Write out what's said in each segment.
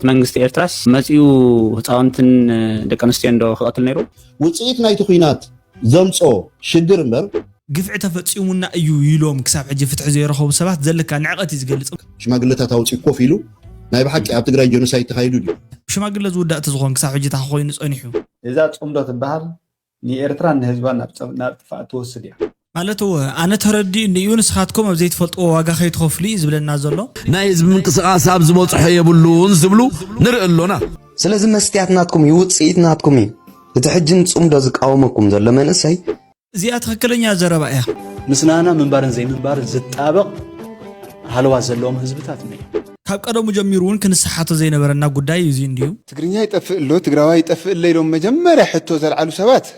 እቲ መንግስቲ ኤርትራስ መጺኡ ህፃውንትን ደቂ ኣንስትዮን ዶ ክቐትል ነይሩ? ውፅኢት ናይቲ ኲናት ዘምፅኦ ሽግር እምበር። ግፍዒ ተፈፂሙና እዩ ኢሎም ክሳብ ሕጂ ፍትሒ ዘይረኸቡ ሰባት ዘለካ ንዕቐት እዩ ዝገልፅ። ሽማግለታት ኣውፂኡ ኮፍ ኢሉ ናይ ብሓቂ ኣብ ትግራይ ጀኖሳይድ ተኻይዱ ድዩ? ሽማግለ ዝውዳእ ተዝኾን ክሳብ ሕጂ እንታይ ኮይኑ ፀኒሑ? እዛ ፅምዶ ትበሃል ንኤርትራን ንህዝባን ናብ ጥፍኣት ትወስድ እያ። ማለት እወ ኣነ ተረዲኡኒ እዩ ንስኻትኩም ኣብ ዘይትፈልጥዎ ዋጋ ከይትኸፍሉ እዩ ዝብለና ዘሎ። ናይ ህዝቢ ምንቅስቃስ ኣብ ዝበፅሖ የብሉን ዝብሉ ንርኢ ኣሎና። ስለዚ መስትያት ናትኩም እዩ ውፅኢት ናትኩም እዩ። እቲ ሕጂ ንፅምዶ ዝቃወመኩም ዘሎ መንእሰይ እዚኣ ትኽክለኛ ዘረባ እያ። ምስናና ምንባርን ዘይምንባርን ዝጣበቕ ሃለዋት ዘለዎም ህዝብታት ኢና። ካብ ቀደሙ ጀሚሩ እውን ክንሰሓቶ ዘይነበረና ጉዳይ እዩ እዚ እንድዩ። ትግርኛ ይጠፍእ ኣሎ ትግራዋይ ይጠፍእ ኣሎ ኢሎም መጀመርያ ሕቶ ዘልዓሉ ሰባት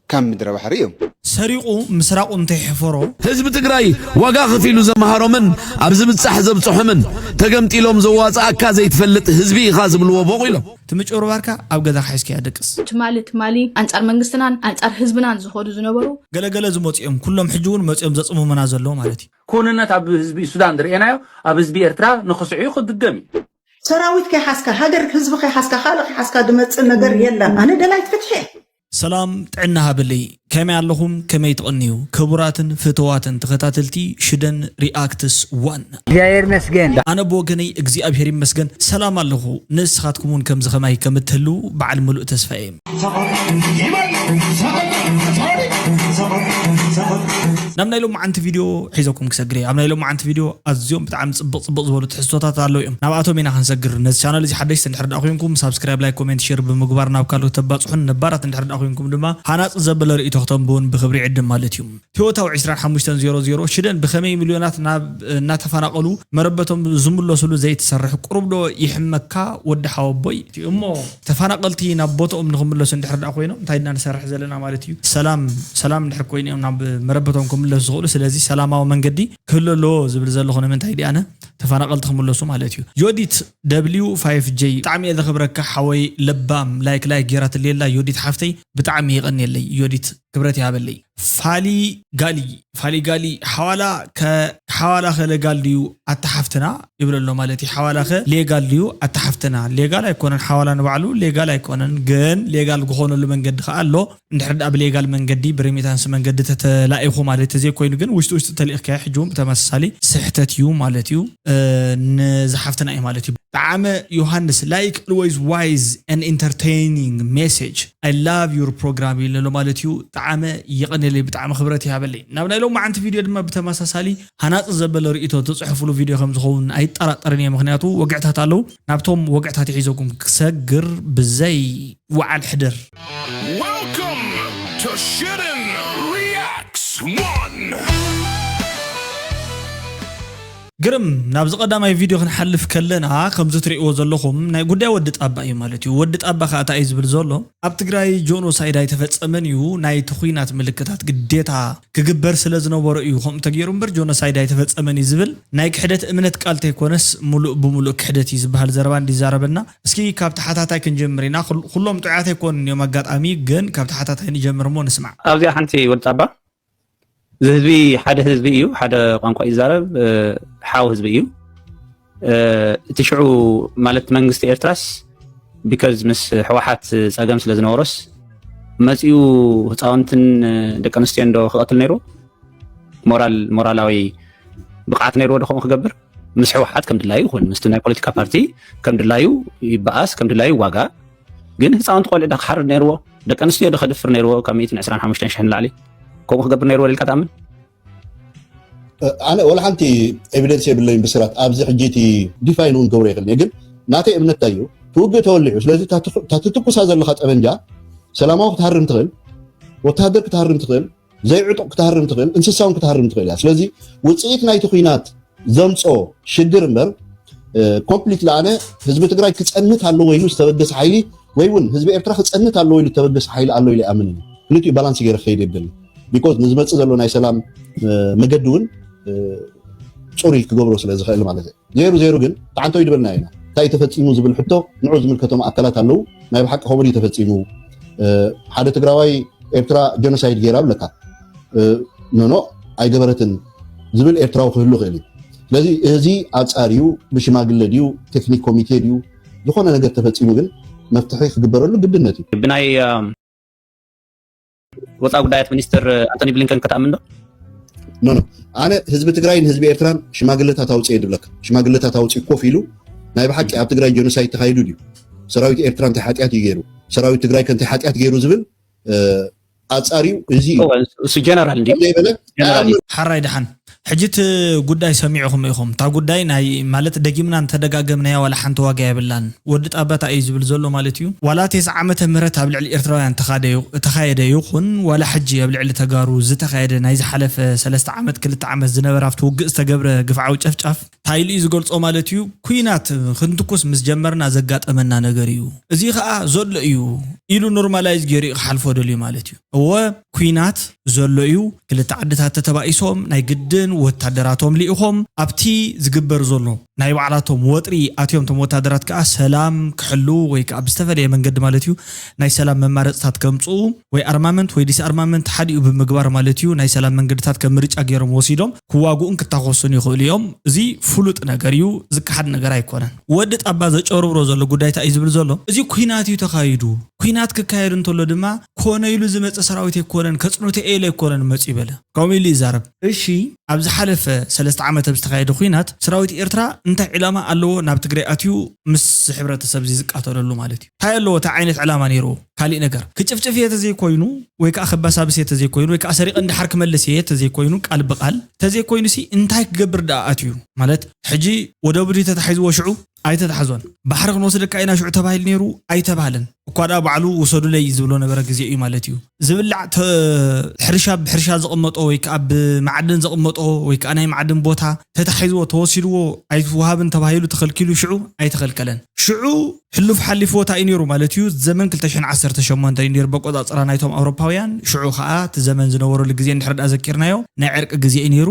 ካብ ምድረ ባሕሪ እዮም። ሰሪቑ ምስራቑ እንተይሕፈሮ። ህዝቢ ትግራይ ዋጋ ከፊሉ ዘምሃሮምን ኣብ ዝብፃሕ ዘብፅሖምን ተገምጢሎም ዘዋፅኣካ ዘይትፈልጥ ህዝቢ ኢኻ ዝብልዎ ቦቕ ኢሎም። እቲ ምጭብርባርካ ኣብ ገዛኻ ሒዝካያ ደቅስ። ትማሊ ትማሊ ኣንጻር መንግስትናን ኣንጻር ህዝብናን ዝኸዱ ዝነበሩ ገለገለ ዝመፁ እዮም። ኩሎም ሕጂ እውን መፂኦም ዘፅምሙና ዘለዉ ማለት እዩ። ኩንነት ኣብ ህዝቢ ሱዳን ዝርኤናዮ ኣብ ህዝቢ ኤርትራ ንኽስዑ እዩ ክድገም እዩ። ሰራዊት ከይሓዝካ፣ ሃገር ህዝቢ ከይሓዝካ፣ ካልእ ከይሓዝካ ዝመጽእ ነገር የለን። ኣነ ደላይት ፍትሒ እየ። ሰላም ጥዕና ሃበለይ ከመይ ኣለኹም ከመይ ትቐንዩ ክቡራትን ፍትዋትን ተኸታተልቲ ሽደን ሪኣክትስ ዋን እግዚኣብሔር ይመስገን ኣነ ብወገነይ እግዚኣብሔር ይመስገን ሰላም ኣለኹ ንስኻትኩም እውን ከምዚ ኸማይ ከም እትህልዉ በዓል ምሉእ ተስፋ እየ ናብ ናይ ሎማዓንቲ ቪድዮ ሒዘኩም ክሰግር እየ ኣብ ናይ ሎማዓንቲ ቪድዮ ኣዝዮም ብጣዕሚ ፅብቕ ፅብቕ ዝበሉ ትሕዝቶታት ኣለዉ እዮም ናብኣቶም ኢና ክንሰግር ነዚ ቻናል እዚ ሓደሽቲ እንድሕር ዳ ኮይንኩም ሳብስክራይብ ላይክ ኮሜንት ሼር ብምግባር ናብ ካልኦት ተባፅሑን ነባራት እንድሕር ዳ ኮይንኩም ድማ ሃናፂ ዘበለ ርእይቶ ክተንብውን ብክብሪ ይዕድም ማለት እዩ ቲዮታው ዕስራን ሓሙሽተን ዜሮ ዜሮ ሽደን ብከመይ ሚልዮናት ናብ እናተፈናቐሉ መረበቶም ዝምለሱሉ ዘይትሰርሕ ቁሩብ ዶ ይሕመካ ወዲ ሓወቦይ እሞ ተፈናቐልቲ ናብ ቦትኦም ንክምለሱ እንድሕር ዳ ኮይኖም እንታይ ኢና ንሰርሕ ዘለና ማለት እዩ ሰላም ሰላም እንድሕር ኮይኑ እዮም ናብ መረበቶም ክምለሱ ዝኽእሉ ስለዚ ሰላማዊ መንገዲ ክህሉ ኣለዎ ዝብል ዘለኹ ንምንታይ ዲኣነ ተፈናቐልቲ ክምለሱ ማለት እዩ ዮዲት ደብሊዩ ፋይፍ ጄ ብጣዕሚ እየ ዘኽብረካ ሓወይ ለባም ላይክ ላይክ ጌራትልየላ ዮዲት ሓፍተይ ብጣዕሚ የቐንየለይ ዮዲት ክብረት ይሃበለይ ፋሊ ጋሊ ፋሊ ጋሊ ሓዋላ ከ ሓዋላ ከ ለጋል ድዩ ኣታ ሓፍትና ይብል ኣሎ ማለት እዩ ሓዋላ ከ ሌጋል ድዩ ኣታ ሓፍትና ሌጋል ኣይኮነን ሓዋላ ንባዕሉ ሌጋል ኣይኮነን ግን ሌጋል ዝኾነሉ መንገዲ ከኣ ኣሎ እንድሕር ደኣ ብሌጋል መንገዲ ብሬሚታንስ መንገዲ ተተላኢኹ ማለት ተዘይኮይኑ ግን ውሽጢ ውሽጢ ተሊእኽካዮ ሕጂ እውን ብተመሳሳሊ ስሕተት እዩ ማለት እዩ ንዝሓፍትና እዩ ማለት እዩ ጣዕመ ዮሃንስ like always wise and entertaining message I love your program ይለሎ ማለት እዩ ጣዕመ የቐንየለይ ብጣዕሚ ክብረት ይሃበለይ ናብ ናይ ሎማዓንቲ ቪድዮ ድማ ብተመሳሳሊ ሃናፂ ዘበለ ርእይቶ ትፅሕፍሉ ቪድዮ ከም ዝኸውን ኣይጠራጠርን እየ ምክንያቱ ወግዕታት ኣለዉ ናብቶም ወግዕታት ይሒዘኩም ክሰግር ብዘይ ወዓል ሕደር Welcome to Shitten Reacts One! ግርም ናብዚ ቀዳማይ ቪድዮ ክንሓልፍ ከለና ከምዚ ትርእይዎ ዘለኹም ናይ ጉዳይ ወዲ ጣባ እዩ ማለት እዩ ወዲ ጣባ ከዓ እንታይ እዩ ዝብል ዘሎ ኣብ ትግራይ ጆኖሳይድ ኣይተፈፀመን እዩ ናይቲ ኹናት ምልክታት ግዴታ ክግበር ስለ ዝነበሮ እዩ ከምኡ ተገይሩ እምበር ጆኖሳይድ ኣይተፈፀመን እዩ ዝብል ናይ ክሕደት እምነት ቃል ተይኮነስ ሙሉእ ብሙሉእ ክሕደት እዩ ዝበሃል ዘረባ እንዲዛረበና እስኪ ካብ ተሓታታይ ክንጀምር ኢና ኩሎም ጥዑያት ኣይኮኑን እዮም ኣጋጣሚ ግን ካብ ተሓታታይ ንጀምር እሞ ንስማዕ ኣብዚኣ ሓንቲ ወዲ ጣባ እዚ ህዝቢ ሓደ ህዝቢ እዩ፣ ሓደ ቋንቋ ይዛረብ፣ ሓው ህዝቢ እዩ። እቲ ሽዑ ማለት መንግስቲ ኤርትራስ because ምስ ህወሓት ፀገም ስለ ዝነበሮስ መፂኡ ህፃውንትን ደቂ ኣንስትዮን ዶ ክቐትል ነይሩ? ሞራል ሞራላዊ ብቕዓት ነይርዎ ዶ ከምኡ ክገብር? ምስ ህወሓት ከም ድላዩ ይኹን ምስቲ ናይ ፖለቲካ ፓርቲ ከም ድላዩ ይበኣስ ከም ድላዩ ይዋጋእ ግን ህፃውንቲ ቆልዑ ዶ ክሓርድ ነይርዎ ደቂ ኣንስትዮ ዶ ከድፍር ነይርዎ ካብ ሚእትን ዕስራን ሓሙሽተን ሽሕን ንላዕሊ ከምኡ ክገብር ነይርዎ ኢልካ ትኣምን ኣነ ወላ ሓንቲ ኤቪደንስ የብለይን ብስራት ኣብዚ ሕጂ እቲ ዲፋይን እውን ገብሮ ይኽእል ግን ናተይ እምነት እንታይ እዩ ትውግእ ተወሊዑ ስለዚ ታትትኩሳ ዘለካ ጠበንጃ ሰላማዊ ክትሃርም ትኽእል ወታሃደር ክትሃርም ትኽእል ዘይዕጡቕ ክትሃርም ትኽእል እንስሳውን ክትሃርም ትኽእል እያ ስለዚ ውፅኢት ናይቲ ኩናት ዘምፅኦ ሽግር እምበር ኮምፕሊት ለኣነ ህዝቢ ትግራይ ክፀንት ኣለዎ ኢሉ ዝተበገሰ ሓይሊ ወይ እውን ህዝቢ ኤርትራ ክፀንት ኣለዎ ኢሉ ዝተበገሰ ሓይሊ ኣሎ ኢለ ኣምን ክልቲኡ ባላንስ ገይረ ክኸይድ የብለኒ ቢኮዝ ንዝመፅእ ዘሎ ናይ ሰላም መገዲ እውን ፅሩይ ክገብሮ ስለ ዝኽእል ማለት እዩ ዜሩ ዜሩ ግን ተዓንቶ ይድበልና ኢና እንታይ ተፈፂሙ ዝብል ሕቶ ንዑ ዝምልከቶም ኣካላት ኣለዉ ናይ ብሓቂ ከምኡ ተፈፂሙ ሓደ ትግራዋይ ኤርትራ ጀኖሳይድ ገይራ ብለካ ኖኖ ኣይገበረትን ዝብል ኤርትራዊ ክህሉ ይኽእል እዩ ስለዚ እዚ ኣፃር እዩ ብሽማግለ ድዩ ቴክኒክ ኮሚቴ ድዩ ዝኾነ ነገር ተፈፂሙ ግን መፍትሒ ክግበረሉ ግድነት እዩ። ብናይ ወፃኢ ጉዳያት ሚኒስትር ኣንቶኒ ብሊንከን ከተኣምን ዶ? ኖ ኖ ኣነ ህዝቢ ትግራይን ህዝቢ ኤርትራን ሽማግለታት ኣውፅእ እየ ዝብለካ። ሽማግለታት ኣውፅእ ኮፍ ኢሉ ናይ ብሓቂ ኣብ ትግራይ ጀኖሳይድ ተኻይዱ ድዩ? ሰራዊት ኤርትራ እንታይ ሓጢኣት እዩ ገይሩ? ሰራዊት ትግራይ ከ እንታይ ሓጢኣት ገይሩ ዝብል ኣፃሪዩ እዚ እዩ እሱ ጀነራል እንዲ ዘይበለ ጀነራል እዩ። ሓራይ ደሓን ሕጂ እቲ ጉዳይ ሰሚዕኹም ኢኹም። እታ ጉዳይ ናይ ማለት ደጊምና እንተደጋገምናያ ዋላ ሓንቲ ዋጋ የብላን። ወዲ ጣባታ እዩ ዝብል ዘሎ ማለት እዩ። ዋላ ቴስዓ ዓመተ ምህረት ኣብ ልዕሊ ኤርትራውያን ተኻደ ዩ- ተኻየደ ይኹን ዋላ ሕጂ ኣብ ልዕሊ ተጋሩ ዝተኻየደ ናይ ዝሓለፈ ሰለስተ ዓመት ክልተ ዓመት ዝነበረ ኣብቲ ውግእ ዝተገብረ ግፍዓዊ ጨፍጫፍ እንታይ ኢሉ እዩ ዝገልጾ ማለት እዩ። ኩናት ክንትኩስ ምስ ጀመርና ዘጋጠመና ነገር እዩ፣ እዚ ከዓ ዘሎ እዩ ኢሉ ኖርማላይዝ ገይሩ እዩ ክሓልፎ ደልዩ ማለት እዩ። እወ ኩናት ዘሎ እዩ። ክልተ ዓድታት ተተባኢሶም ናይ ግድን ወታደራቶም ልኢኾም ኣብቲ ዝግበር ዘሎ ናይ ባዕላቶም ወጥሪ ኣትዮም። እቶም ወታደራት ከዓ ሰላም ክሕሉ ወይ ከዓ ብዝተፈለየ መንገዲ ማለት እዩ ናይ ሰላም መማረፅታት ከምፅኡ ወይ ኣርማመንት ወይ ዲስኣርማመንት ሓዲኡ ብምግባር ማለት እዩ ናይ ሰላም መንገድታት ከም ምርጫ ገይሮም ወሲዶም ክዋግኡን ክታኮሱን ይኽእሉ እዮም። እዚ ፍሉጥ ነገር እዩ፣ ዝከሓድ ነገር ኣይኮነን። ወዲ ጣባ ዘጨርብሮ ዘሎ ጉዳይ እንታይ እዩ ዝብል ዘሎ? እዚ ኩናት እዩ ተኻይዱ። ኩናት ክካየድ እንተሎ ድማ ኮነ ኢሉ ዝመፀ ሰራዊት ኣይኮነን፣ ከፅንቶ ኢለ ኣይኮነን መፂ በለ። ከምኡ ኢሉ ይዛረብ። እሺ ኣብ ዝሓለፈ ሰለስተ ዓመት ኣብ ዝተኻየደ ኩናት ሰራዊት ኤርትራ እንታይ ዕላማ ኣለዎ ናብ ትግራይ ኣትዩ ምስ ሕብረተሰብ እዚ ዝቃተለሉ ማለት እዩ? እንታይ ኣለዎ? እንታይ ዓይነት ዕላማ ነይርዎ? ካሊእ ነገር ክጭፍጭፍ እየ ተዘይኮይኑ ወይ ከዓ ከባሳብስ እየ ተዘይኮይኑ ወይ ከዓ ሰሪቐ እንድሓር ክመልስ እየ ተዘይኮይኑ ቃል ብቃል ተዘይኮይኑ ሲ እንታይ ክገብር ደኣ ኣትዩ ማለት ሕጂ ወደቡ ድዩ ተታሒዝዎ ሽዑ ኣይተታሕዞን። ባሕሪ ክንወስደካ ኢና ሽዑ ተባሂሉ ነይሩ ኣይተባህለን። እኳ ደኣ ባዕሉ ውሰዱለይ ዝብሎ ነበረ ግዜ እዩ ማለት እዩ። ዝብላዕ ተ- ሕርሻ ብሕርሻ ዘቐመጦ ወይ ከዓ ብማዕድን ዘቐመጦ ወይ ከዓ ናይ ማዕድን ቦታ ተታሒዝዎ ተወሲድዎ ኣይትወሃብን ተባሂሉ ተኸልኪሉ ሽዑ ኣይተኸልከለን። ሽዑ ሕሉፍ ሓሊፍዎ እንታይ እዩ ነይሩ ማለት እዩ። ዘመን ክልተ ሽሕን ዓሰርተ ሸሞንተን እዩ ነይሩ በቆፃፅራ ናይቶም ኣውሮፓውያን። ሽዑ ከዓ እቲ ዘመን ዝነበረሉ ግዜ እንድሕር ደኣ ዘኪርናዮ ናይ ዕርቂ ግዜ እዩ ነይሩ።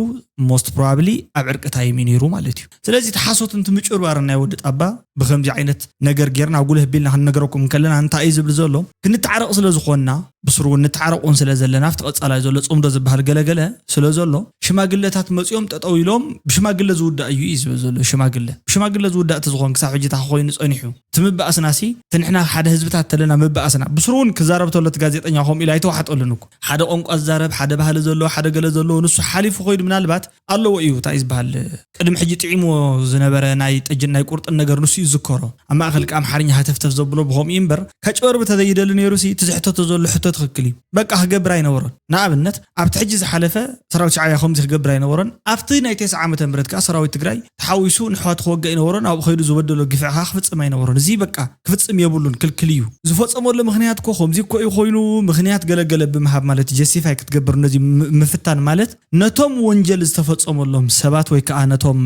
ሞስት ፕሮባብሊ ኣብ ዕርቂ ታይም እዩ ነይሩ ማለት እዩ። ስለዚ እቲ ሓሶት እንትምጭርባር ናይ ወዲ ጣባ ብከምዚ ዓይነት ነገር ጌርና ጉልህ ቢልና ክንነገረኩም እንከለና እንታይ እዩ ዝብል ዘሎ? ክንተዓረቕ ስለ ዝኾንና ብስሩ እውን ንተዓረቕ እውን ስለ ዘለና ኣብቲ ቀጻላይ ዘሎ ጽምዶ ዝበሃል ገለገለ ስለ ዘሎ ሽማግለታት መጺኦም ጠጠው ኢሎም ብሽማግለ ዝውዳእ እዩ እዩ ዝብል ዘሎ። ሽማግለ ብሽማግለ ዝውዳእ እቲ ዝኾን ክሳብ ሕጂ እንታይ ኮይኑ ጸኒሑ? እቲ ምባእስና ሲ እቲ ንሕና ሓደ ህዝብታት ተለና ምባእስና ብስሩ እውን ክዛረብ ተሎ እቲ ጋዜጠኛ ከምኡ ኢሉ ኣይተዋሕጠሉን እኮ ሓደ ቋንቋ ዝዛረብ ሓደ ባህሊ ዘለዎ ሓደ ገለ ዘለዎ ንሱ ሓሊፉ ኮይዱ ምናልባት ኣለዎ እዩ እንታይ ዝበሃል ቅድሚ ሕጂ ጥዒምዎ ዝነበረ ናይ ጠጅን ናይ ቁርጥን ነገር ንሱ እዩ ዝዝከሮ ኣብ ማእኸል ከ ኣምሓርኛ ሃተፍተፍ ዘብሎ ብኸምኡ እዩ እምበር ከጭበርብ ተዘይደሊ ነይሩ ሲ እቲ ዝሕተቶ ዘሎ ሕቶ ትኽክል እዩ በቃ ክገብር ኣይነበሮን ንኣብነት ኣብቲ ሕጂ ዝሓለፈ ሰራዊት ሻዕብያ ከምዚ ክገብር ኣይነበሮን ኣብቲ ናይ ተስዓ ዓመተ ምህረት ከዓ ሰራዊት ትግራይ ተሓዊሱ ንሕዋት ክወግእ ኣይነበሮን ኣብኡ ከይዱ ዝበደሎ ግፍዒ ከዓ ክፍፅም ኣይነበሮን እዚ በቃ ክፍፅም የብሉን ክልክል እዩ ዝፈፀመሉ ምክንያት እኮ ከምዚ እኮ እዩ ኮይኑ ምክንያት ገለገለ ብምሃብ ማለት ጀስቲፋይ ክትገብር ነዚ ምፍታን ማለት ነቶም ወንጀል ዝተፈፀመሎም ሰባት ወይ ከዓ ነቶም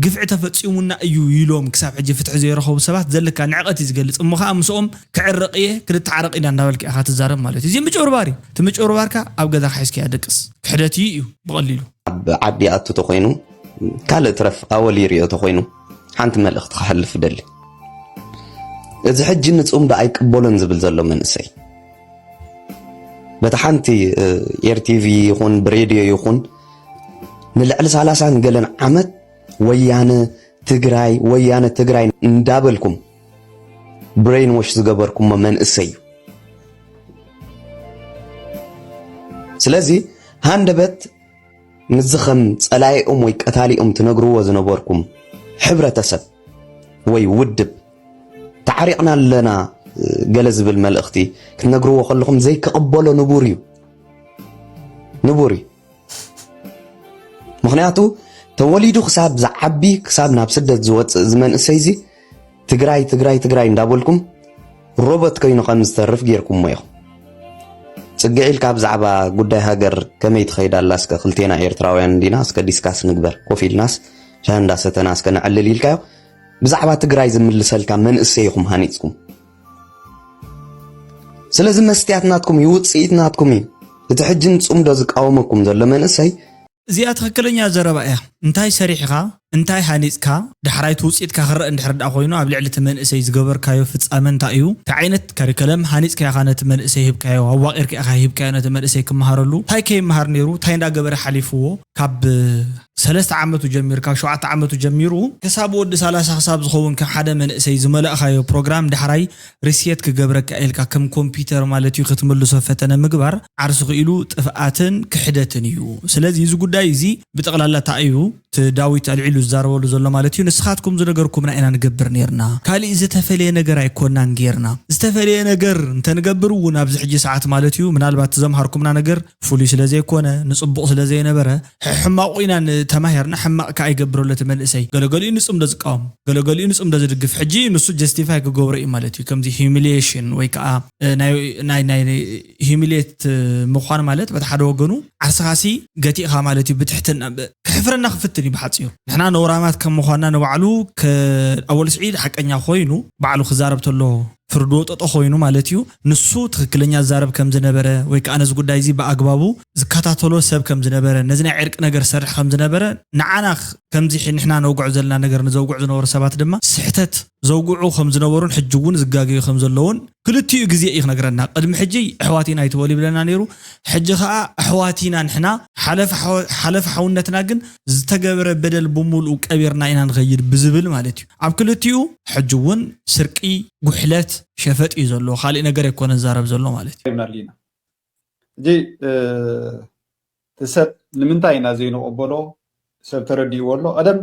ግፍዒ ተፈፂሙና እዩ ኢሎም ክሳብ ሕጂ ፍትሒ ዘይረኸቡ ሰባት ዘለካ ንዕቐት እዩ ዝገልፅ እሞ ከዓ ምስኦም ክዕረቕ እየ ክንተዓረቕ ኢና እንዳበልካ ኢኻ ትዛረብ ማለት እዩ እዚ ምጭብርባር እዩ እቲ ምጭብርባርካ ኣብ ገዛኻ ሒዝካያ ደቅስ ክሕደት እዩ እዩ ብቐሊሉ ኣብ ዓዲ ኣቱ ተኮይኑ ካልእ ትረፍ ኣወል ይሪኦ ተኮይኑ ሓንቲ መልእኽቲ ክሕልፍ ደሊ እዚ ሕጂ ንፅምዶ ኣይቅበሎን ዝብል ዘሎ መንእሰይ በቲ ሓንቲ ኤርቲቪ ይኹን ብሬድዮ ይኹን ንልዕሊ ሰላሳን ገለን ዓመት ወያነ ትግራይ ወያነ ትግራይ እንዳበልኩም ብሬን ዎሽ ዝገበርኩሞ መንእሰይ እዩ ስለዚ ሃንደበት ምስዚ ከም ጸላኢኦም ወይ ቀታሊኦም ትነግርዎ ዝነበርኩም ሕብረተሰብ ወይ ውድብ ተዓሪቕና ኣለና ገለ ዝብል መልእኽቲ ክትነግርዎ ከለኹም ዘይክቕበሎ ንቡር እዩ ንቡር እዩ ምኽንያቱ ተወሊዱ ክሳብ ዝዓቢ ክሳብ ናብ ስደት ዝወፅእ እዚ መንእሰይ እዚ ትግራይ ትግራይ ትግራይ እንዳበልኩም ሮቦት ኮይኑ ከም ዝተርፍ ጌርኩሞ ኢኹም ፅግዒ ኢልካ ብዛዕባ ጉዳይ ሃገር ከመይ ትኸይድ ኣላ እስከ ክልቴና ኤርትራውያን እንዲና እስከ ዲስካስ ንግበር ኮፍ ኢልናስ ሻሂ እንዳሰተና እስከ ነዕልል ኢልካዮ ብዛዕባ ትግራይ ዝምልሰልካ መንእሰይ ኢኹም ሃኒፅኩም ስለዚ መስትያት ናትኩም እዩ ውፅኢት ናትኩም እዩ እቲ ሕጂ ንፅምዶ ዝቃወመኩም ዘሎ መንእሰይ እዚኣ ትኽክለኛ ዘረባ እያ። እንታይ ሰሪሕኻ እንታይ ሃኒፅካ ዳሕራይ እቲ ውፅኢትካ ክረአ እንድሕር ደኣ ኮይኑ ኣብ ልዕሊ እቲ መንእሰይ ዝገበርካዮ ፍፃመ እንታይ እዩ? እንታይ ዓይነት ካሪከለም ሃኒፅካ ኢኻ ነቲ መንእሰይ ሂብካዮ? ኣዋቒርካ ኢኻ ሂብካዮ ነቲ መንእሰይ ክመሃረሉ? እንታይ ከይመሃር ነይሩ? እንታይ እንዳገበረ ሓሊፍዎ? ካብ ሰለስተ ዓመቱ ጀሚሩ፣ ካብ ሸውዓተ ዓመቱ ጀሚሩ ክሳብ ወዲ ሰላሳ ክሳብ ዝኸውን ከም ሓደ መንእሰይ ዝመላእኻዮ ፕሮግራም ዳሕራይ ሪሴት ክገብረካ ኢልካ ከም ኮምፒውተር ማለት እዩ ክትምልሶ ፈተነ ምግባር ዓርሱ ክኢሉ ጥፍኣትን ክሕደትን እዩ። ስለዚ እዚ ጉዳይ እዚ ብጠቕላላ እንታይ እዩ እቲ ዳዊት ኣልዒሉ ዝዛረበሉ ዘሎ ማለት እዩ? ንስኻትኩም ዝነገርኩምና ኢና ንገብር ነርና፣ ካሊእ ዝተፈለየ ነገር ኣይኮናን ጌርና። ዝተፈለየ ነገር እንተንገብር እውን ኣብዚ ሕጂ ሰዓት ማለት እዩ ምናልባት ዘምሃርኩምና ነገር ፍሉይ ስለ ዘይኮነ ንፅቡቕ ስለ ዘይነበረ ሕማቑ ኢና ተማሂርና ሕማቕ ከ ኣይገብረሉ እቲ መንእሰይ። ገለገሊኡ ንፅምዶ ዝቃወም፣ ገለገሊኡ ንፅምዶ ዝድግፍ። ሕጂ ንሱ ጀስቲፋይ ክገብሮ እዩ ማለት እዩ። ከምዚ ሂሚሊሽን ወይ ከዓ ናይ ናይ ናይ ሂሚሌት ምዃን ማለት በቲ ሓደ ወገኑ ዓርስኻሲ ገቲእኻ ማለት እዩ። ብትሕትና ከሕፍረና ክፍትን እዩ ብሓፂሩ። ንሕና ነውራማት ከም ምዃንና ንባዕሉ ኣወል ስዒድ ሓቀኛ ኮይኑ ባዕሉ ክዛረብ ተሎ ፍርዲ ወጠጦ ኮይኑ ማለት እዩ። ንሱ ትኽክለኛ ዝዛረብ ከም ዝነበረ ወይ ከዓ ነዚ ጉዳይ እዚ ብኣግባቡ ዝከታተሎ ሰብ ከም ዝነበረ፣ ነዚ ናይ ዕርቂ ነገር ዝሰርሕ ከም ዝነበረ፣ ንዓና ከምዚ ንሕና ነውግዖ ዘለና ነገር ንዘውግዑ ዝነበሩ ሰባት ድማ ስሕተት ዘውግዑ ከም ዝነበሩን ሕጂ እውን ዝጋገዩ ከም ዘለውን ክልቲኡ ግዜ እዩ ክነግረና። ቅድሚ ሕጂ ኣሕዋት ኢና ኣይትበሉ ይብለና ነይሩ። ሕጂ ከዓ ኣሕዋት ኢና ንሕና፣ ሓለፍ ሓውነትና ግን ዝተገበረ በደል ብምሉኡ ቀቢርና ኢና ንኸይድ ብዝብል ማለት እዩ። ኣብ ክልቲኡ ሕጂ እውን ስርቂ፣ ጉሕለት፣ ሸፈጥ እዩ ዘሎ። ካሊእ ነገር ኣይኮነ ዝዛረብ ዘሎ ማለት እዩ። ሕጂ እቲ ሰብ ንምንታይ ኢና ዘይንቕበሎ ሰብ ተረዲእዎ ኣሎ። ቀደም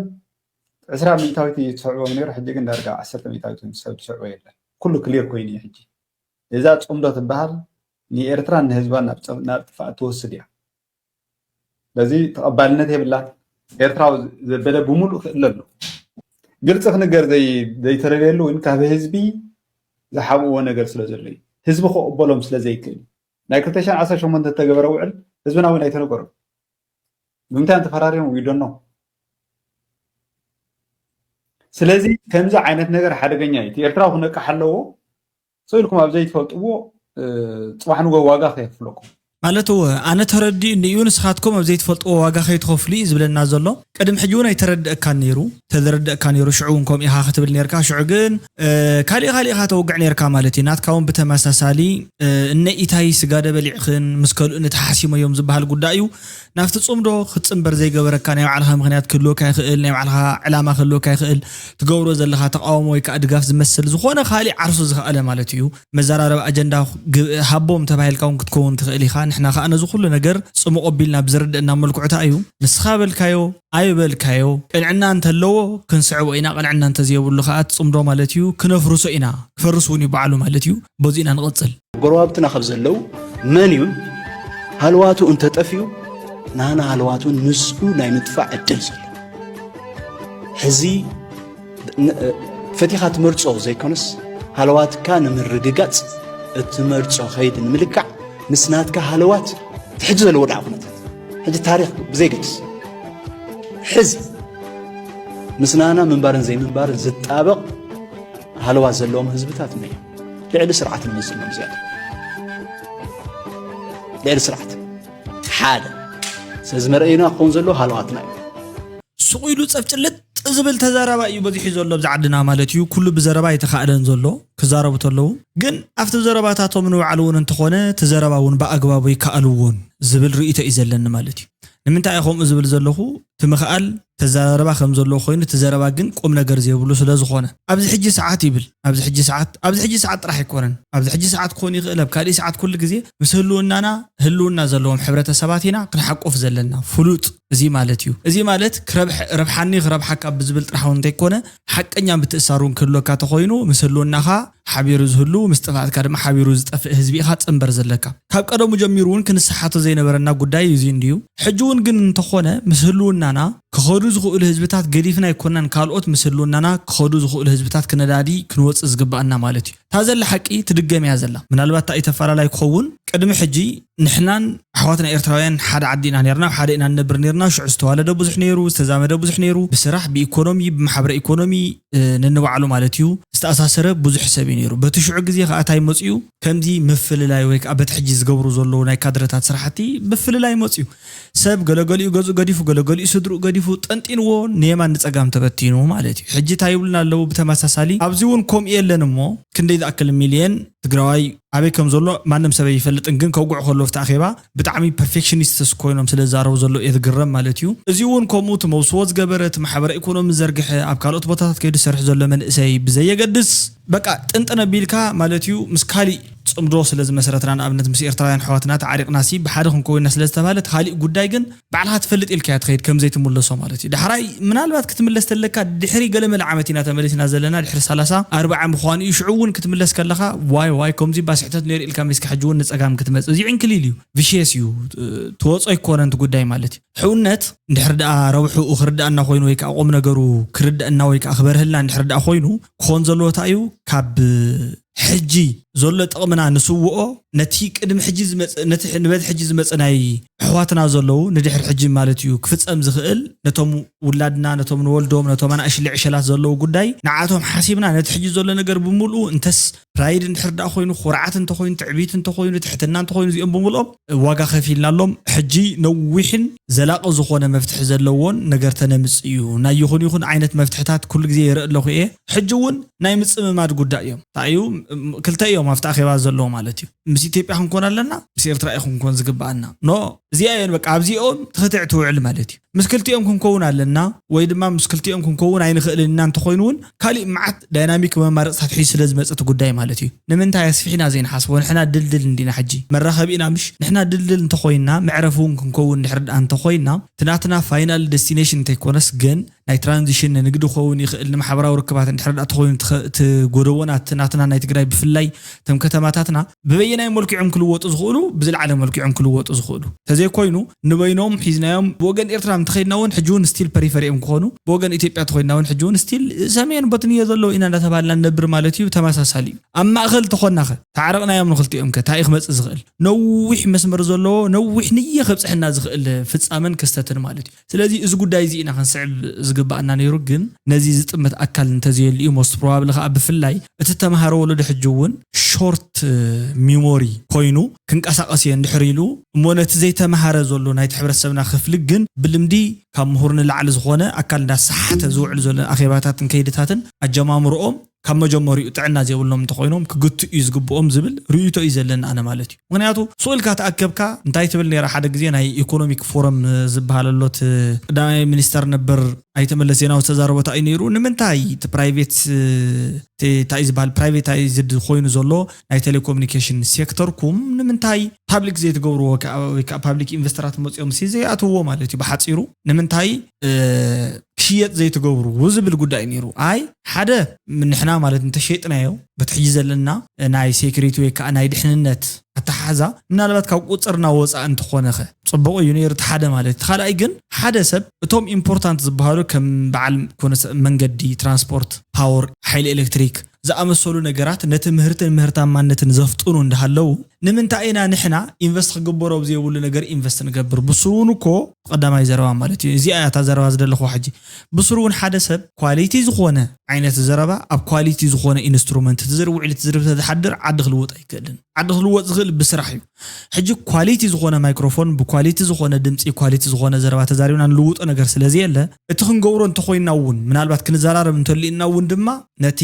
ዕስራ ሚእታዊት እዩ ትስዕቦም ነይሩ፣ ሕጂ ግን ዳርጋ ዓሰርተ ሚእታዊት ሰብ ትስዕቦ የለን። ኩሉ ክሊር ኮይኑ እዩ ሕጂ። እዛ ፅምዶ ትበሃል ንኤርትራን ንህዝባን ናብ ጥፍኣት ትወስድ እያ። በዚ ተቐባልነት የብላን። ኤርትራዊ ዘበለ ብምሉእ ክእለ ኣሎ። ግልፂ ክንገር ዘይተረደየሉ እውን ካብ ህዝቢ ዝሓብእዎ ነገር ስለ ዘሎ እዩ። ህዝቢ ክቕበሎም ስለ ዘይክእል እዩ። ናይ ክልተ ሽሕን ዓሰርተ ሸሞንተን ዝተገበረ ውዕል ህዝብና እውን ኣይተነገሮም። ብምንታይ ተፈራሪዮም ዊዶኖ። ስለዚ ከምዚ ዓይነት ነገር ሓደገኛ እዩ። ኤርትራዊ ክነቅሕ ኣለዎ። ሰው ኢልኩም ኣብ ዘይትፈልጥዎ ፅባሕ ንጎ ዋጋ ከየክፍለኩም ማለት እወ ኣነ ተረዲኡ እንድዩ ንስኻትኩም ኣብ ዘይትፈልጥዎ ዋጋ ከይትኸፍሉ እዩ ዝብለና ዘሎ። ቅድም ሕጂ እውን ኣይተረድእካን ነይሩ። ተዘረድእካ ነይሩ ሽዑ እውን ከምኡ ኢኻ ክትብል ነርካ። ሽዑ ግን ካሊእ ካሊእ ኢኻ ተውግዕ ነርካ ማለት እዩ። ናትካ እውን ብተመሳሳሊ እነ ኢታይ ስጋደ በሊዕኽን ምስ ከልኡ ንተሓሲሞ እዮም ዝበሃል ጉዳይ እዩ። ናብቲ ጽምዶ ክትጽንበር ዘይገበረካ ናይ ባዕልኻ ምኽንያት ክህልወካ ይኽእል፣ ናይ ባዕልኻ ዕላማ ክህልወካ ይኽእል፣ ትገብሮ ዘለኻ ተቓውሞ ወይ ከዓ ድጋፍ ዝመስል ዝኾነ ካሊእ ዓርሱ ዝኸኣለ ማለት እዩ። መዘራረቢ ኣጀንዳ ሃቦም ተባሂልካ እውን ክትከውን ትኽእል ኢኻ። ንሕና ከዓ ነዚ ኩሉ ነገር ጽሙቕ ኣቢልና ብዝርድእና መልክዑ እንታይ እዩ ንስኻ በልካዮ ኣይበልካዮ ቅንዕና እንተለዎ ክንስዕቦ ኢና፣ ቅንዕና እንተዘየብሉ ከዓ እቲ ጽምዶ ማለት እዩ ክነፍርሶ ኢና፣ ክፈርስ እውን እዩ ባዕሉ ማለት እዩ። በዚ ኢና ንቕጽል። ጎረባብትና ካብ ዘለዉ መን እዩ ሃለዋቱ እንተጠፍዩ ናና ሃለዋቱ ንሱ ናይ ምጥፋእ ዕድል ዘሎ ሕዚ ፈቲኻ ትመርጾ ዘይኮነስ ሃለዋትካ ንምርግጋጽ እትመርጾ ከይዲ ንምልካዕ ምስ ናትካ ሃለዋት እቲ ሕጂ ዘለዎ ደኣ ኩነታት ሕጂ ታሪኽ ብዘይገድስ ሕዚ ምስ ናና ምንባርን ዘይምንባርን ዝጣበቕ ሃለዋት ዘለዎም ህዝብታት እነዮም። ልዕሊ ስርዓት ንመዝኖም እዚኣቶም ልዕሊ ስርዓት ሓደ ስለዚ መርኣይና ክኸውን ዘለዎ ሃለዋትና እዩ። ሱቕ ኢሉ ጸፍጭልጥ ዝብል ተዛራባይ እዩ በዚሑ ዘሎ ኣብዚ ዓድና ማለት እዩ። ኩሉ ብዘረባ ኣይተኻእለን ዘሎ ክዛረቡ ተለዉ ግን ኣብቲ ዘረባታቶም ንባዕሉ እውን እንተኾነ እቲ ዘረባ እውን ብኣግባቡ ይከኣልዎን ዝብል ርእይቶ እዩ ዘለኒ ማለት እዩ። ንምንታይ እየ ከምኡ ዝብል ዘለኹ እቲ ምኽኣል ተዘራረባ ከም ዘለዎ ኮይኑ እቲ ዘረባ ግን ቁም ነገር ዘይብሉ ስለ ዝኾነ ኣብዚ ሕጂ ሰዓት ይብል ኣብዚ ሕጂ ሰዓት ኣብዚ ሕጂ ሰዓት ጥራሕ ኣይኮነን ኣብዚ ሕጂ ሰዓት ክኾን ይኽእል ኣብ ካሊእ ሰዓት ኩሉ ግዜ ምስ ህልውናና ህልውና ዘለዎም ሕብረተሰባት ኢና ክንሓቁፍ ዘለና ፍሉጥ እዚ ማለት እዩ። እዚ ማለት ረብሓኒ ክረብሓካ ብዝብል ጥራሕ እውን እንተይኮነ ሓቀኛ ምትእሳር እውን ክህልወካ ተኮይኑ ምስ ህልውናኻ ሓቢሩ ዝህሉ ምስ ጥፍኣትካ ድማ ሓቢሩ ዝጠፍእ ህዝቢ ኢኻ ትፅንበር ዘለካ። ካብ ቀደሙ ጀሚሩ እውን ክንሰሓቶ ዘይነበረና ጉዳይ እዩ እዚ እንድዩ። ሕጂ እውን ግን እንተኾነ ምስ ህልውናና ክኸዱ ዝኽእሉ ህዝብታት ገዲፍና ኣይኮናን ካልኦት ምስ ህልውናና ክኸዱ ዝኽእሉ ህዝብታት ክነዳዲ ክንወፅእ ዝግበኣና ማለት እዩ። እታ ዘላ ሓቂ ትድገም እያ ዘላ። ምናልባት እታ ኢተፈላለይ ክኸውን ቅድሚ ሕጂ ንሕናን ኣሕዋትና ኤርትራውያን ሓደ ዓዲ ኢና ነርና፣ ኣብ ሓደ ኢና ንነብር ነርና። ሽዑ ዝተዋለደ ብዙሕ ነይሩ፣ ዝተዛመደ ብዙሕ ነይሩ። ብስራሕ፣ ብኢኮኖሚ፣ ብማሕበረ ኢኮኖሚ ነንባዕሉ ማለት እዩ ዝተኣሳሰረ ብዙሕ ሰብ እዩ ነይሩ። በቲ ሽዑ ግዜ ከዓ እንታይ መፅኡ? ከምዚ ምፍልላይ ወይ ከዓ በቲ ሕጂ ዝገብሩ ዘለዉ ናይ ካድረታት ስራሕቲ ምፍልላይ መፅኡ። ሰብ ገለገሊኡ ገዝኡ ገዲፉ ገለገሊኡ ስድርኡ ገዲፉ ጠንጢንዎ ንየማን ንፀጋም ተበቲኑ ማለት እዩ። ሕጂ እንታይ ይብሉና ኣለዉ? ብተመሳሳሊ ኣብዚ እውን ከምኡ የለን እሞ ክንደይ ዝኣክል ሚልየን ትግራዋይ ኣበይ ከም ዘሎ ማንም ሰብ ኣይፈልጥን፣ ግን ከውግዑ ከሎ ኣብቲ ኣኼባ ብጣዕሚ ፐርፌክሽኒስትስ ኮይኖም ስለ ዝዛረቡ ዘሎ እየ ዝግረም ማለት እዩ። እዚ እውን ከምኡ እቲ መውስቦ ዝገበረ፣ እቲ ማሕበረ ኢኮኖሚ ዝዘርግሐ፣ ኣብ ካልኦት ቦታታት ከይዱ ዝሰርሕ ዘሎ መንእሰይ ብዘየገድስ በቃ ጥንጥን ኣቢልካ ማለት እዩ ምስ ካሊእ ፅምዶ ስለ ዝመሰረትና፣ ንኣብነት ምስ ኤርትራውያን ኣሕዋትና ተዓሪቕናሲ ብሓደ ክንከውን ኢና ስለ ዝተባህለ እቲ ካሊእ ጉዳይ ግን ባዕልኻ ትፈልጥ ኢልካ እያ ትኸይድ ከም ዘይትምለሶ ማለት እዩ። ዳሕራይ ምናልባት ክትምለስ ተለካ ድሕሪ ገለመለ ዓመት ኢና ተመሊስና ዘለና፣ ድሕሪ ሰላሳ ኣርብዓ ምዃኑ እዩ። ሽዑ እውን ክትምለስ ከለኻ ዋይ ዋይ ከምዚ ባ ስሕተት ነይሩ ኢልካ መሊስካ ሕጂ እውን ንፀጋም ክትመፅእ፣ እዚ ዕንክሊል እዩ፣ ቪሽየስ እዩ፣ ትወፆ ኣይኮነን እቲ ጉዳይ ማለት እዩ። ሕውነት እንድሕር ደኣ ረብሕኡ ክርድኣና ኮይኑ ወይ ከዓ ቁም ነገሩ ክርድኣና ወይ ከዓ ክበርህልና እንድሕር ደኣ ኮይኑ ክኾን ዘለዎ እንታይ እዩ? ካብ ሕጂ ዘሎ ጥቕምና ንስውኦ ነቲ ቅድሚ ሕጂ ዝመጽእ፣ ነቲ ሕ-፣ ንበቲ ሕጂ ዝመጽእ ናይ ኣሕዋትና ዘለዉ ንድሕር ሕጂ ማለት እዩ ክፍጸም ዝኽእል ነቶም ውላድና፣ ነቶም ንወልዶም፣ ነቶም ኣናእሽሊ ዕሸላት ዘለዉ ጉዳይ ንዓቶም ሓሲብና ነቲ ሕጂ ዘሎ ነገር ብምልኡ እንተስ ፕራይድ እንድሕር ደኣ ኮይኑ፣ ኩርዓት እንተኾይኑ፣ ትዕቢት እንተኾይኑ፣ ትሕትና እንተኾይኑ እዚኦም ብምልኦም ዋጋ ከፊልናሎም። ሕጂ ነዊሕን ዘላቒ ዝኾነ መፍትሒ ዘለዎን ነገር ተነምጽእ እዩ። ናይ ይኹን ይኹን ዓይነት መፍትሕታት ኩሉ ግዜ ይርኢ ኣለኹ እየ። ሕጂ እውን ናይ ምጽምማድ ጉዳይ እዮም። እንታይ እዩ? ም-፣ ክልተ እዮም ኣብቲ ኣኼባ ዘለዉ ማለት እዩ። ምስ ኢትዮጵያ ክንኮን ኣለና፣ ምስ ኤርትራ እዩ ክንኮን ዝግብኣና። ኖ፣ እዚኣ እየን በቃ ኣብዚኦም ትኽትዕ ትውዕል ማለት እዩ። ምስ ክልቲኦም ክንከውን ኣለና ወይ ድማ ምስ ክልቲኦም ክንከውን ኣይንኽእልን ኢና እንተኾይኑ እውን ካሊእ መዓት ዳይናሚክ መማረፅታት ሒዙ ስለ ዝመፅእ እቲ ጉዳይ ማለት እዩ። ንምንታይ ኣስፊሕና ዘይንሓስቦ? ንሕና ድልድል እንዲና ሕጂ መራኸቢ ኢና ምሽ? ንሕና ድልድል እንተኾይንና መዕረፊ እውን ክንከውን ድሕር ደኣ እንተኾይንና እቲ ናትና ፋይናል ዴስቲኔሽን እንተይኮነስ ግን ናይ ትራንዚሽን ንንግዲ ክኸውን ይኽእል ንማሕበራዊ ርክባት እንድሕር ደኣ ተኾይኑ እቲ ኸ-፣ እቲ ጎደቦና እቲ ናትና ናይ ትግራይ ብፍላይ እቶም ከተማታትና ብበየናይ መልክዖም ክልወጡ ዝኽእሉ ብዝለዓለ መልክዖም ክልወጡ ዝኽእሉ እንተዘይኮይኑ ንበይኖም ሒዝናዮም ብወገን ኤርትራ እንተኸይድና እውን ሕጂ እውን ስቲል ፐሪፈሪ እዮም ክኾኑ፣ ብወገን ኢትዮጵያ እንተኾይድና እውን ሕጂ እውን ስቲል ሰሜን በትንዮ ዘለዉ ኢና እንዳተባሃልና ንነብር ማለት እዩ። ተመሳሳሊ እዩ። ኣብ ማእኸል ተኾንናኸ ተዓረቕናዮም ንክልቲኦም ከ እንታይ እዩ ክመፅእ ዝኽእል? ነዊሕ መስመር ዘለዎ ነዊሕ ንየ ከብፅሐና ዝኽእል ፍፃመን ክስተትን ማለት እዩ። ስለዚ እዚ ጉዳይ እዚ ኢና ክንስዕብ ዝግባኣና ነይሩ። ግን ነዚ ዝጥምት ኣካል እንተዘየልዩ ሞስት ፕሮባብሊ ከዓ ብፍላይ እቲ ተምሃሮ ወለዶ ሕጂ እውን ሾርት ሚሞሪ ኮይኑ ክንቀሳቀስ እየ እንድሕር ኢሉ እሞ ነቲ ዘይተምሃረ ዘሎ ናይቲ ሕብረተሰብና ክፍሊ ግን ብልምዲ ካብ ምሁር ንላዕሊ ዝኾነ ኣካል እንዳሰሓተ ዝውዕል ዘሎ ኣኼባታትን ከይድታትን ኣጀማምርኦም ካብ መጀመሪኡ ጥዕና ዘይብሎም እንተኾይኖም ክግትኡ እዩ ዝግብኦም ዝብል ርእይቶ እዩ ዘለኒ ኣነ ማለት እዩ። ምክንያቱ ስኡ ኢልካ ተኣከብካ እንታይ ትብል ነይራ ሓደ ግዜ ናይ ኢኮኖሚክ ፎረም ዝበሃል ኣሎ እቲ ቀዳማይ ሚኒስተር ነበር ኣይተ መለስ ዜናዊ ዝተዛረቦ እንታይ እዩ ነይሩ? ንምንታይ እቲ ፕራይቬት እቲ እንታይ እዩ ዝበሃል ፕራይቬታይዝድ ኮይኑ ዘሎ ናይ ቴሌኮሙኒኬሽን ሴክተርኩም ንምንታይ ፓብሊክ ዘይትገብርዎ ወይ ከዓ ፓብሊክ ኢንቨስተራት መፅኦም ሲ ዘይኣትውዎ ማለት እዩ ብሓፂሩ ንምንታይ ክሽየጥ ዘይትገብሩ ዝብል ጉዳይ ነይሩ። ኣይ ሓደ ንሕና ማለት እንተሸጥናዮ በቲ ሕጂ ዘለና ናይ ሴኩሪቲ ወይ ከዓ ናይ ድሕንነት ኣተሓሕዛ ምናልባት ካብ ቁፅርና ወፃእ እንተኾነኸ ፅቡቕ እዩ ነይሩ። እቲ ሓደ ማለት እቲ ካልኣይ ግን ሓደ ሰብ እቶም ኢምፖርታንት ዝበሃሉ ከም በዓል ኮነ ሰብ መንገዲ፣ ትራንስፖርት፣ ፓወር፣ ሓይሊ ኤሌክትሪክ ዝኣመሰሉ ነገራት ነቲ ምህርትን ምህርታማነትን ዘፍጥኑ እንዳሃለዉ ንምንታይ ኢና ንሕና ኢንቨስት ክግበሮ ኣብ ዘይብሉ ነገር ኢንቨስት ንገብር? ብስሩ እውን እኮ ቀዳማይ ዘረባ ማለት እዩ። እዚኣ እያ እታ ዘረባ ዝደለኹዋ ሕጂ። ብስሩ እውን ሓደ ሰብ ኳሊቲ ዝኾነ ዓይነት ዘረባ ኣብ ኳሊቲ ዝኾነ ኢንስትሩመንት ትዝር ውዕል ትዝርብ ተዝሓድር ዓዲ ክልውጥ ኣይክእልን። ዓዲ ክልወጥ ዝኽእል ብስራሕ እዩ። ሕጂ ኳሊቲ ዝኾነ ማይክሮፎን ብኳሊቲ ዝኾነ ድምፂ ኳሊቲ ዝኾነ ዘረባ ተዛሪብና ንልውጦ ነገር ስለ ዘየለ እቲ ክንገብሮ እንተኾይንና እውን ምናልባት ክንዘራረብ እንተልእና እውን ድማ ነቲ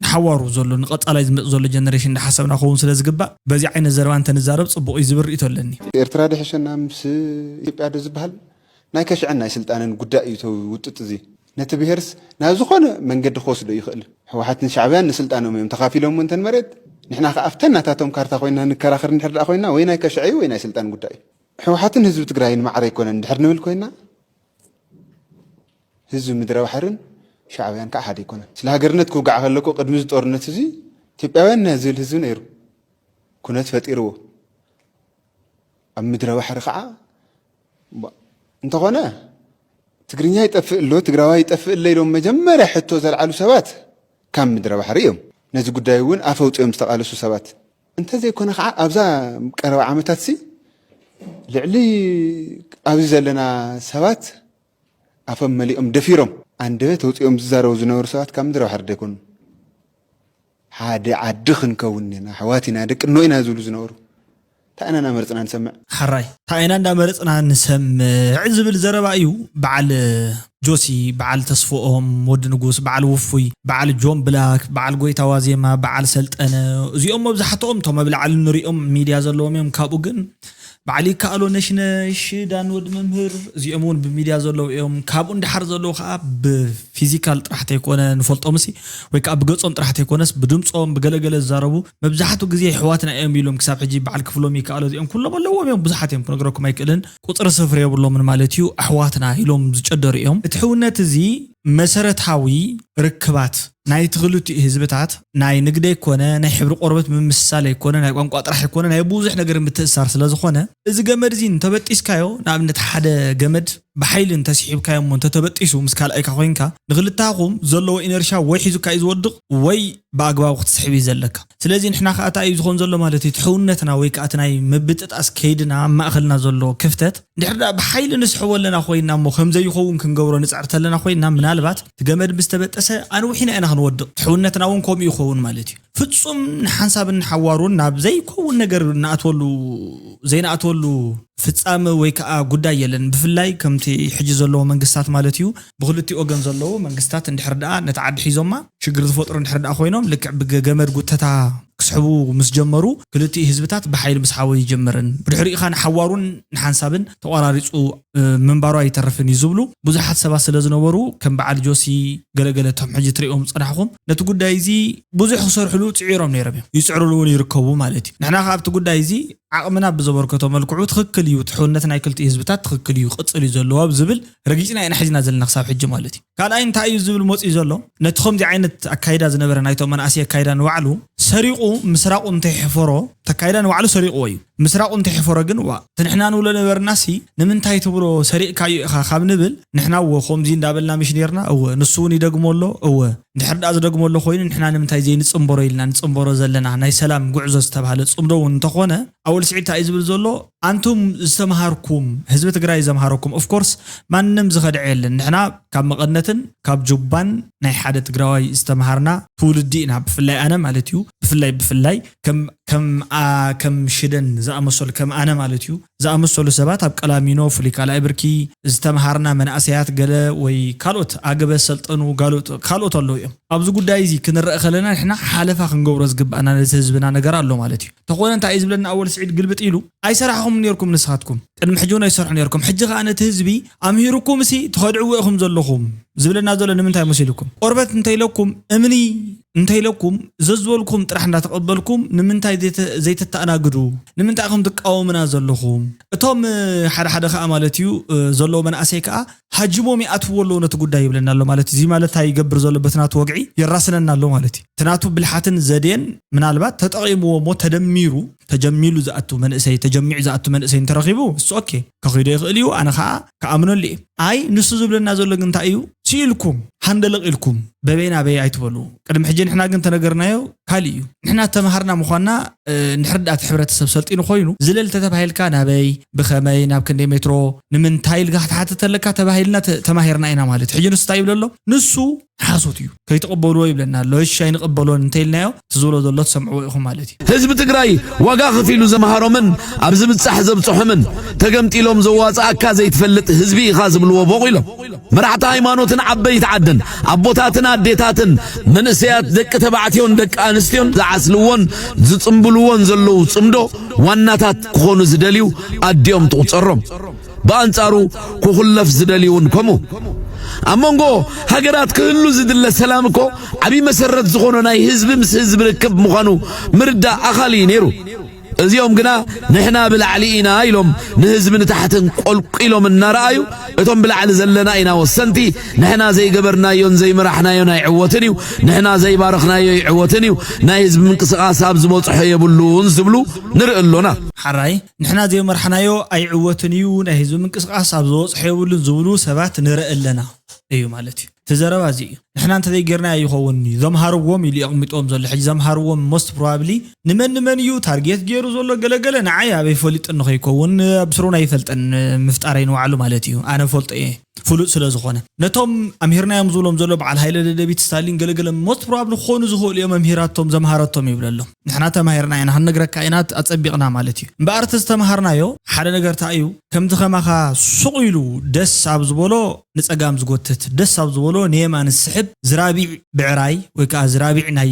ንሓዋሩ ዘሎ ንቐፃላይ ዝመፅ ዘሎ ጀነሬሽን እንዳሓሰብና ክኸውን ስለ ዝግባእ በዚ ዓይነት ዘረባ እንተንዛረብ ፅቡቕ እዩ ዝብል ርእይቶ ኣለኒ። ኤርትራ ድሕሸና ምስ ኢትዮጵያ ዶ ዝበሃል ናይ ከሽዐን ናይ ስልጣንን ጉዳይ እዩ ተውጥጥ እዚ ነቲ ብሄርስ ናብ ዝኾነ መንገዲ ክወስዶ ይኽእል። ህወሓትን ሻዕብያን ንስልጣኖም እዮም ተኻፊሎም እንተን መሬት ንሕና ከኣ ኣብተን ናታቶም ካርታ ኮይና ንከራኸር እንድሕር ደኣ ኮይና ወይ ናይ ከሽዐ እዩ ወይ ናይ ስልጣን ጉዳይ እዩ። ህወሓትን ህዝቢ ትግራይን ማዕረ ኣይኮነን እንድሕር ንብል ኮይና ህዝቢ ምድረ ባሕርን ሻዕብያን ከዓ ሓደ ኣይኮነን። ስለ ሃገርነት ክውጋዕ ከለኮ ቅድሚ እዚ ጦርነት እዚ ኢትዮጵያውያን ኢና ዝብል ህዝቢ ነይሩ። ኩነት ፈጢርዎ ኣብ ምድረ ባሕሪ ከዓ እንተኾነ ትግርኛ ይጠፍእ ኣሎ ትግራዋይ ይጠፍእ ኣሎ ኢሎም መጀመርያ ሕቶ ዘልዓሉ ሰባት ካብ ምድረ ባሕሪ እዮም። ነዚ ጉዳይ እውን ኣፈ ውፅኦም ዝተቃለሱ ሰባት እንተዘይኮነ ከዓ ኣብዛ ቀረባ ዓመታት ሲ ልዕሊ ኣብዚ ዘለና ሰባት ኣፈም መሊኦም ደፊሮም ኣንደበት ወፂኦም ዝዛረቡ ዝነበሩ ሰባት ካብ ምድረ ባሕሪ ደይኮኑ ሓደ ዓዲ ክንከውን ኢና ኣሕዋት ኢና ደቂ ኖ ኢና ዝብሉ ዝነበሩ እንታይ ኢና እናመረፅና ንሰምዕ? ሓራይ እንታይ ኢና እንዳመረፅና ንሰምዕ ዝብል ዘረባ እዩ በዓል ጆሲ፣ በዓል ተስፍኦም ወዲ ንጉስ፣ በዓል ውፉይ፣ በዓል ጆን ብላክ፣ በዓል ጎይታ ዋዜማ፣ በዓል ሰልጠነ፣ እዚኦም መብዛሕትኦም እቶም ኣብ ላዕሊ ንሪኦም ሚድያ ዘለዎም እዮም። ካብኡ ግን በዓል ይከኣሎ ነሽነሽ፣ ዳን ወዲ መምህር፣ እዚኦም እውን ብሚድያ ዘለዉ እዮም። ካብኡ ንድሓር ዘለዉ ከዓ ብፊዚካል ጥራሕ ተይኮነ ንፈልጦምሲ፣ ወይ ከዓ ብገጾም ጥራሕ ተይኮነስ ብድምፆም ብገለገለ ዝዛረቡ መብዛሕትኡ ግዜ ኣሕዋትና እዮም ኢሎም ክሳብ ሕጂ በዓል ክፍሎም ይከኣሎ እዚኦም ኩሎም ኣለዎም እዮም። ብዙሓት እዮም፣ ክነግረኩም ኣይክእልን። ቁፅሪ ስፍሪ የብሎምን ማለት እዩ። ኣሕዋትና ኢሎም ዝጨደሩ እዮም። እቲ ሕውነት እዚ መሰረታዊ ርክባት ናይቲ ክልቲኡ ህዝብታት ናይ ንግዲ ኣይኮነ፣ ናይ ሕብሪ ቆርበት ምምስሳል ኣይኮነ፣ ናይ ቋንቋ ጥራሕ ኣይኮነ፣ ናይ ብዙሕ ነገር ምትእሳር ስለ ዝኾነ፣ እዚ ገመድ እዚ እንተበጢስካዮ፣ ንኣብነት ሓደ ገመድ ብሓይሊ እንተስሒብካዮ እሞ እንተተበጢሱ ምስ ካልኣይካ ኮይንካ፣ ንክልታኹም ዘለዎ ኢነርሻ ወይ ሒዙካ እዩ ዝወድቕ ወይ ብኣግባቡ ክትስሕብ እዩ ዘለካ። ስለዚ ንሕና ከዓ እንታይ እዩ ዝኾን ዘሎ ማለት እዩ፣ እቲ ሕውነትና ወይ ከዓ እቲ ናይ ምብጥጣስ ከይድና ኣብ ማእኸልና ዘሎ ክፍተት እንድሕር ደኣ ብሓይሊ ንስሕቦ ኣለና ኮይንና እሞ ከም ዘይኸውን ክንገብሮ ንፅዕር ተለና ኮይንና፣ ምናልባት እቲ ገመድ ምስ ተበጠሰ ኣንዊሕና ኢና ክንወድቕ። እቲ ሕውነትና እውን ከምኡ ይኸውን ማለት እዩ። ፍጹም ንሓንሳብን ንሓዋሩን ናብ ዘይከውን ነገር እንኣትወሉ፣ ዘይንኣትወሉ ፍጻመ ወይ ከዓ ጉዳይ የለን። ብፍላይ ከምቲ ሕጂ ዘለዎ መንግስታት ማለት እዩ፣ ብክልቲኡ ወገን ዘለዉ መንግስታት እንድሕር ደኣ ነቲ ዓዲ ሒዞማ ሽግር ዝፈጥሩ እንድሕር ደኣ ኮይኖም፣ ልክዕ ብገመድ ጉተታ ክስሕቡ ምስ ጀመሩ፣ ክልቲኡ ህዝብታት ብሓይሊ ምስሓቦ ይጀምርን ብድሕሪኡ ኸኣ ንሓዋሩን ንሓንሳብን ተቋራሪጹ እ፣ ምንባሩ ኣይተርፍን እዩ ዝብሉ ብዙሓት ሰባት ስለ ዝነበሩ፣ ከም በዓል ጆሲ ገለገለ እቶም ሕጂ ትሪኦም ዝጸናሕኹም ነቲ ጉዳይ እዚ ብዙሕ ክሰርሕሉ ጽዒሮም ነይሮም እዮም፣ ይጽዕርሉ እውን ይርከቡ ማለት እዩ። ንሕና ኸኣ ኣብቲ ጉዳይ እዚ ዓቕምና ብዘበርከቶ መልክዑ ትኽክል እዩ፣ እቲ ሕውነት ናይ ክልቲኡ ህዝብታት ትኽክል እዩ፣ ቅጽል እዩ ዘለዎ ኣብ ዝብል ረጊጽና ኢና ሒዝና ዘለና ክሳብ ሕጂ ማለት እዩ። ካልኣይ እንታይ እዩ ዝብል መጺኡ ዘሎ፣ ነቲ ከምዚ ዓይነት ኣካይዳ ዝነበረ ናይቶም መናእሰይ ኣካይዳ ንባዕሉ ሰሪቑ ምስራቑ እንተይሕፈሮ፣ እቲ ኣካይዳ ንባዕሉ ሰሪቕዎ እዩ። ምስራቑ እንተይሕፈሮ ግን፣ ዋ፣ እቲ ንሕና ንብሎ ነበርናሲ ንምንታይ ትብሎ ሰሪቕካዮ ኢኻ ካብ ንብል፣ ንሕና እወ ከምዚ እንዳበልና ምሽ ነርና፣ እወ ንሱ እውን ይደግሞ ኣሎ፣ እወ እንድሕር ደኣ ዝደግሞ ኣሎ ኮይኑ ንሕና ንምንታይ ዘይንጽንበሮ ኢልና ንጽንበሮ ዘለና ናይ ሰላም ጉዕዞ ዝተባህለ ጽምዶ እውን እንተኾነ፣ ኣወል ስዒድ እንታይ እዩ ዝብል ዘሎ? ኣንቱም ዝተምሃርኩም፣ ህዝቢ ትግራይ ዘምሃረኩም፣ ኦፍኮርስ ማንም ዝኸድዐ የለን። ንሕና ካብ መቐነትን ካብ ጁባን ናይ ሓደ ትግራዋይ ዝተምሃርና ትውልዲ ኢና። ብፍላይ ኣነ ማለት እዩ። ብፍላይ፣ ብፍላይ ከም፣ ከም፣ ኣ-፣ ከም ሽደን ዝኣመሰሉ፣ ከም ኣነ ማለት እዩ፣ ዝኣመሰሉ ሰባት ኣብ ቀላሚኖ ፍሉይ ካልኣይ ብርኪ ዝተምሃርና መናእሰያት ገለ ወይ ካልኦት ኣገበ ሰልጠኑ ጋሎት ካልኦት ኣለዉ እዮም። ኣብዚ ጉዳይ እዚ ክንረአ ከለና ንሕና ሓለፋ ክንገብሮ ዝግባኣና ነቲ ህዝብና ነገር ኣሎ ማለት እዩ። ተኾነ እንታይ እዩ ዝብለና ኣወል ስዒድ ግልብጥ ኢሉ፣ "ኣይሰራሕኹም ነርኩም ንስኻትኩም፣ ቅድሚ ሕጂ እውን ኣይሰርሑ ነርኩም፣ ሕጂ ኸኣ ነቲ ህዝቢ ኣምሂርኩም እሲ ትኸድዕዎ ኢኹም ዘለኹም" ዝብለና ዘሎ ንምንታይ መሲልኩም? ቆርበት እንተኢለኩም፣ እምኒ እንተኢለኩም፣ ዘዝበልኩም ጥራሕ እንዳተቐበልኩም ንምንታይ ዘይተ-፣ ዘይተተኣናግዱ? ንምንታይ ኢኹም ትቃወሙና ዘለኹም? እቶም፣ እ፣ ሓደ ሓደ ኸኣ ማለት እዩ፣ እ፣ ዘለዉ መናእሰይ ከኣ ሃጅሞም ይኣትዎ ኣለዉ ነቲ ጉዳይ ይብለና ኣሎ ማለት እዩ። እዚ ማለት እንታይ ይገብር ዘሎ? በቲ ናቱ ወግዒ የራስነና ኣሎ ማለት እዩ። እቲ ናቱ ብልሓትን ዘዴን ምናልባት ተጠቒምዎ እሞ ተደሚሩ፣ ተጀሚሉ ዝኣቱ መንእሰይ፣ ተጀሚዑ ዝኣቱ መንእሰይ እንተረኺቡ፣ እሱ ኦኬ፣ ከኺዶ ይኽእል እዩ፣ ኣነ ኸኣ ክኣምነሉ እየ። ኣይ፣ ንሱ ዝብለና ዘሎ ግን እንታይ እዩ? ስኢልኩም፣ ሃንደለቕ ኢልኩም፣ በበይ ናበይ ኣይትበሉ። ቅድሚ ሕጂ ንሕና ግን ተነገርናዮ ካልእ እዩ። ንሕና ተምሃርና ምዃንና፣ እ፣ እንድሕር ደኣ እቲ ሕብረተሰብ ሰልጢኑ ኮይኑ፣ ዝለል ተተባሂልካ ናበይ፣ ብኸመይ፣ ናብ ክንደይ ሜትሮ፣ ንምንታይ ኢልካ ክትሓትት ኣለካ ተባሂልና ተ-፣ ተማሂርና ኢና ማለት እዩ። ሕጂ ንሱ እንታይ ይብል ኣሎ? ንሱ ሓሶት እዩ፣ ከይትቕበልዎ ይብለና ኣሎ። እሺ ኣይንቕበሎን እንተኢልናዮ፣ እቲ ዝብሎ ዘሎ ትሰምዕዎ ኢኹም ማለት እዩ። ህዝቢ ትግራይ ዋጋ ከፊሉ ዘምሃሮምን ኣብ ዝብጻሕ ዘብጽሖምን፣ ተገምጢሎም ዘዋጽኣካ ዘይትፈልጥ ህዝቢ ኢኻ ዝብልዎ ቦቒሎም። መራሕቲ ሃይማኖትን ዓበይቲ ዓድን ኣቦታትን ኣዴታትን መንእሰያት ደቂ ተባዕትዮን ደቂ ኣንስትዮን ዝዓስልዎን ዝጽምብልዎን ዘለዉ ጽምዶ ዋናታት ክኾኑ ዝደልዩ ኣዲኦም ትቑጸሮም። ብኣንጻሩ ክኹለፍ ዝደልዩ እውን ከምኡ። ኣብ መንጎ ሃገራት ክህሉ ዝድለ ሰላም እኮ ዓብዪ መሰረት ዝኾኖ ናይ ህዝቢ ምስ ህዝቢ ርክብ ምዃኑ ምርዳእ ኣኻሊ እዩ ነይሩ። እዚኦም ግና ንሕና ብላዕሊ ኢና ኢሎም ንህዝቢ ንታሕትን ቆልቂሎም እናረኣዩ፣ እቶም ብላዕሊ ዘለና ኢና ወሰንቲ፣ ንሕና ዘይገበርናዮን ዘይመራሕናዮን ኣይዕወትን እዩ፣ ንሕና ዘይባረኽናዮ ኣይዕወትን እዩ፣ ናይ ህዝቢ ምንቅስቓስ ኣብ ዝበጽሖ የብሉን ዝብሉ ንርኢ ኣሎና። ሓራይ፣ ንሕና ዘይመራሕናዮ ኣይዕወትን እዩ፣ ናይ ህዝቢ ምንቅስቓስ ኣብ ዝበጽሖ የብሉን ዝብሉ ሰባት ንርኢ ኣለና እዩ ማለት እዩ። እቲ ዘረባ እዚ እዩ። ንሕና እንተዘይጌርናዮ ይኸውን እዩ። ዘምሃርዎም ኢሉ የቕሚጥዎም ዘሎ። ሕጂ ዘምሃርዎም most probably ንመን ንመን እዩ ታርጌት ገይሩ ዘሎ ገለገለ ንዓይ ኣበይ ፈሊጡ ንኸይከውን ኣብ ስሩን ኣይፈልጠን። ምፍጣረይ ንባዕሉ ማለት እዩ። ኣነ ፈልጦ እየ ፍሉጥ ስለ ዝኾነ ነቶም ኣምሂርናዮም ዝብሎም ዘሎ በዓል ሃይለ ደደቢት ስታሊን ገለገለ most probably ክኾኑ ዝኽእሉ እዮም። ኣምሂራቶም ዘምሃረቶም ይብለሎም። ንሕና ተማሂርና ኢና ክንነግረካ ኢና ኣጸቢቕና ማለት እዩ። እምበኣር እቲ ዝተምሃርናዮ ሓደ ነገር እንታይ እዩ? ከምቲ ከማኻ ሱቕ ኢሉ ደስ ኣብ ዝበሎ ንጸጋም ዝጎትት፣ ደስ ኣብ ዝበሎ ንየማን ዝስሕብ ዝራቢዕ ብዕራይ ወይ ከዓ ዝራቢዕ ናይ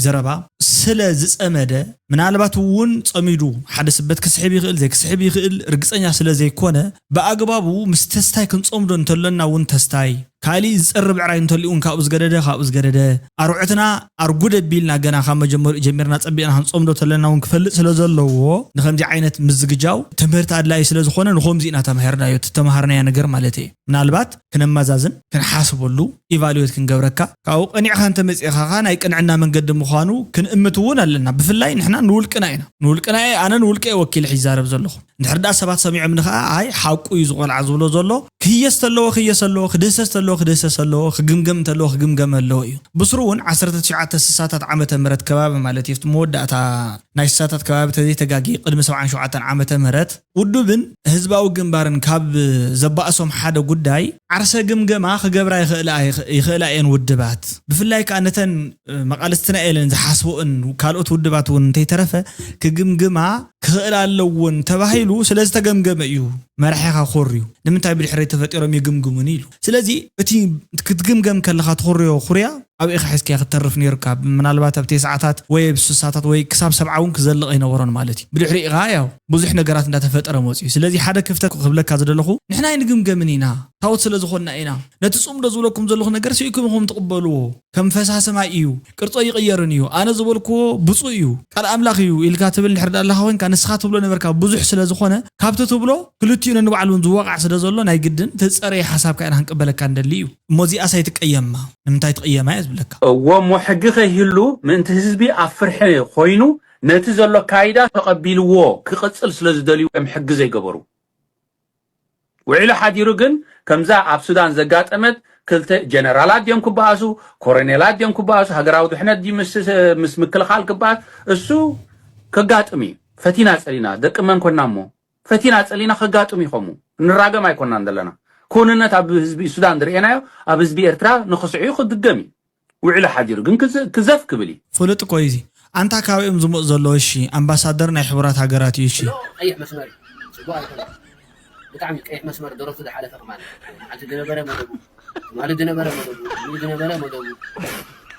ዘረባ ስለ ዝጸመደ፣ ምናልባት እውን ጸሚዱ ሓደ ስበት ክስሕብ ይኽእል፣ ዘይክስሕብ ይኽእል፣ ርግጸኛ ስለ ዘይኮነ፣ ብኣግባቡ ምስ ተስታይ ክንጸምዶ እንተለና እውን ተስታይ፣ ካሊእ ዝጸሪ ብዕራይ እንተልኡ እውን ካብኡ ዝገደደ፣ ካብኡ ዝገደደ፣ ኣርዑትና ኣርጉድ ኣቢልና ገና ካብ መጀመሪኡ ጀሚርና ጸቢቕና ክንጸምዶ ተለና እውን ክፈልጥ ስለ ዘለዎ፣ ንኸምዚ ዓይነት ምዝግጃው ትምህርቲ ኣድላዪ ስለ ዝኾነ፣ ንኸምዚ ኢና ተማሂርናዮ፣ እቲ ተማሃርናዮ ነገር ማለት እየ። ምናልባት ክነመዛዝን፣ ክንሓስበሉ፣ ኢቫሉዌት ክንገብረካ፣ ካብኡ ቀኒዕካ እንተመጺእኻ ኸኣ ናይ ቅንዕና መንገዲ ምዃኑ ክንእምት እውን ኣለና። ብፍላይ ንሕና ንውልቅና ኢና። ንውልቅና እየ፣ ኣነ ንውልቀ እየ ወኪለ ይዛረብ ዘለኹ። እንድሕር ደኣ ሰባት ሰሚዖምኒ ኸኣ፣ ኣይ፣ ሓቁ እዩ ዝቖልዓ ዝብሎ ዘሎ፣ ክህየስ ተለዎ ክህየስ ኣለዎ፣ ክድህሰስ ተለዎ ክድህሰስ ኣለዎ፣ ክግምገም እንተለዎ ክግምገም ኣለዎ እዩ። ብስሩ እውን ዓሰርተ ትሽዓተ ስሳታት ዓመተ ምህረት ከባቢ ማለት እዩ፣ ኣብቲ መወዳእታ ናይ ስሳታት ከባቢ ተዘይተጋጊ ቅድሚ ሰብዓን ሸውዓተን ዓመተ ምህረት ውድብን ህዝባዊ ግንባርን ካብ ዘባእሶም ሓደ ጉዳይ ዓርሰ ግምገማ ክገብራ ይኽእላ ይኽ-፣ ይኽእላ እየን ውድባት። ብፍላይ ከኣ ነተን፣ እ፣ መቓልስትና ኢለን ዝሓስብኦን ካልኦት ውድባት እውን እንተይተረፈ ክግምግማ ክኽእላ ኣለዎን ተባሂሉ ስለ ዝተገምገመ እዩ መራሒኻ ኮርዩ። ንምንታይ ብድሕረይ ተፈጢሮም ይግምግሙኒ ኢሉ። ስለዚ እቲ ክትግምገም ከለኻ ትኹርዮ ኩርያ ኣብ ኢኻ ሒዝካያ ክትተርፍ ነይሩካ። ምናልባት ኣብ ተስዓታት ወይ ኣብ ስሳታት ወይ ክሳብ ሰብዓ እውን ክዘልቕ ኣይነበሮን ማለት እዩ። ብድሕሪ ኢኻ ያው ብዙሕ ነገራት እንዳተፈጠረ መፅዩ። ስለዚ ሓደ ክፍተት ክብለካ ዝደለኹ ንሕና ኣይንግምገምን ኢና፣ ታወት ስለ ዝኾንና ኢና። ነቲ ጽምዶ ዝብለኩም ዘለኹ ነገር ስኢኩም ኢኹም ትቕበልዎ። ከም ፈሳሲ ማይ እዩ፣ ቅርጾ ይቕየርን እዩ። ኣነ ዝበልክዎ ብፁዕ እዩ፣ ቃል ኣምላኽ እዩ ኢልካ ትብል እንድሕር ደኣ ኣለኻ ኮይንካ፣ ንስኻ ትብሎ ነበርካ ብዙሕ ስለ ዝኾነ፣ ካብቲ ትብሎ ክልቲኡ ነንባዕሉ እውን ዝዋቓዕ ስለ ዘሎ፣ ናይ ግድን እቲ ዝጸረየ ሓሳብካ ኢና ክንቅበለካ ንደሊ እዩ። እሞ እዚኣስ ኣይትቀየማ። ንምንታይ ትቕየማ እየ ዝብለካ። እዎ እሞ ሕጊ ከይህሉ ምእንቲ ህዝቢ ኣብ ፍርሒ ኮይኑ ነቲ ዘሎ ኣካይዳ ተቐቢልዎ ክቕጽል ስለ ዝደልዩ እዮም ሕጊ ዘይገበሩ። ውዒሉ ሓዲሩ ግን ከምዛ ኣብ ሱዳን ዘጋጠመት ክልተ ጀነራላት ድዮም ክበኣሱ፣ ኮረኔላት ድዮም ክበኣሱ፣ ሃገራዊ ድሕነት ድዩ ምስ፣ ምስ ምክልኻል ክበኣስ፣ እሱ ከጋጥም እዩ። ፈቲና ጸሊና፣ ደቂ መን ኮና እሞ? ፈቲና ጸሊና ከጋጥም እዩ ከምኡ። ንራገም ኣይኮናን ዘለና። ክውንነት ኣብ ህዝቢ ሱዳን ዝርኤናዮ ኣብ ህዝቢ ኤርትራ ንኽስዕዩ ክድገም እዩ። ውዒሉ ሓዲሩ ግን ክዘ-፣ ክዘፍ ክብል እዩ። ፍሉጥ እኮ እዩ እዚ። ኣንታ ካበይ እዮም ዝመፁ ዘለዉ? እሺ፣ ኣምባሳደር ናይ ሕቡራት ሃገራት እዩ። እሺ። ሎ ቀይሕ መስመር እዩ። ጽቡቕ ኣይኮነን። ብጣዕሚ ቀይሕ መስመር ደረቱ ዝሓለፈ ከማን። ሓንቲ ዝነበረ መደቡ፣ ትማሊ ዝነበረ መደቡ፣ ትማሊ ዝነበረ መደቡ።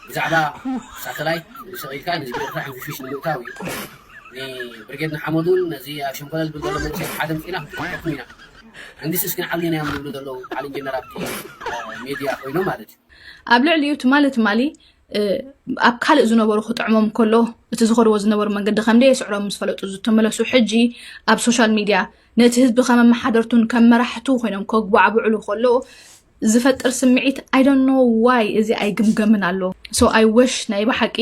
ብዛዕባ ሳተላይት ሰቒልካ ንህዝቢ ኤርትራ ሕንፍሽፍሽ ንምእታው እዩ። ንብርጌድ ንሓመዱን ነዚ ኣብ ሸንኮለል ዝብል ዘሎ መንእሰይ ሓደ ምፅኢና ክንጥቅመኩም ኢና። መንግስቲ እስኪ ንዓብሊና እዮም ዝብሉ ዘለዉ በዓል ኢንጂነር ኣብቲ፣ እ፣ ሜድያ ኮይኖም ማለት እዩ። ኣብ ልዕሊኡ ትማሊ ትማሊ፣ እ፣ ኣብ ካልእ ዝነበሩ ክጥዕሞም ከሎ፣ እቲ ዝኸድዎ ዝነበሩ መንገዲ ከም ደየስዕሮም ምስ ፈለጡ ዝተመለሱ፣ ሕጂ ኣብ ሶሻል ሚድያ ነቲ ህዝቢ ከም ኣመሓደርቱን ከም መራሕቱ ኮይኖም ከጉባዕብዕሉ ከለዉ ዝፈጥር ስምዒት፣ I don't know why እዚ ኣይግምገምን ኣሎ። So I wish ናይ ብሓቂ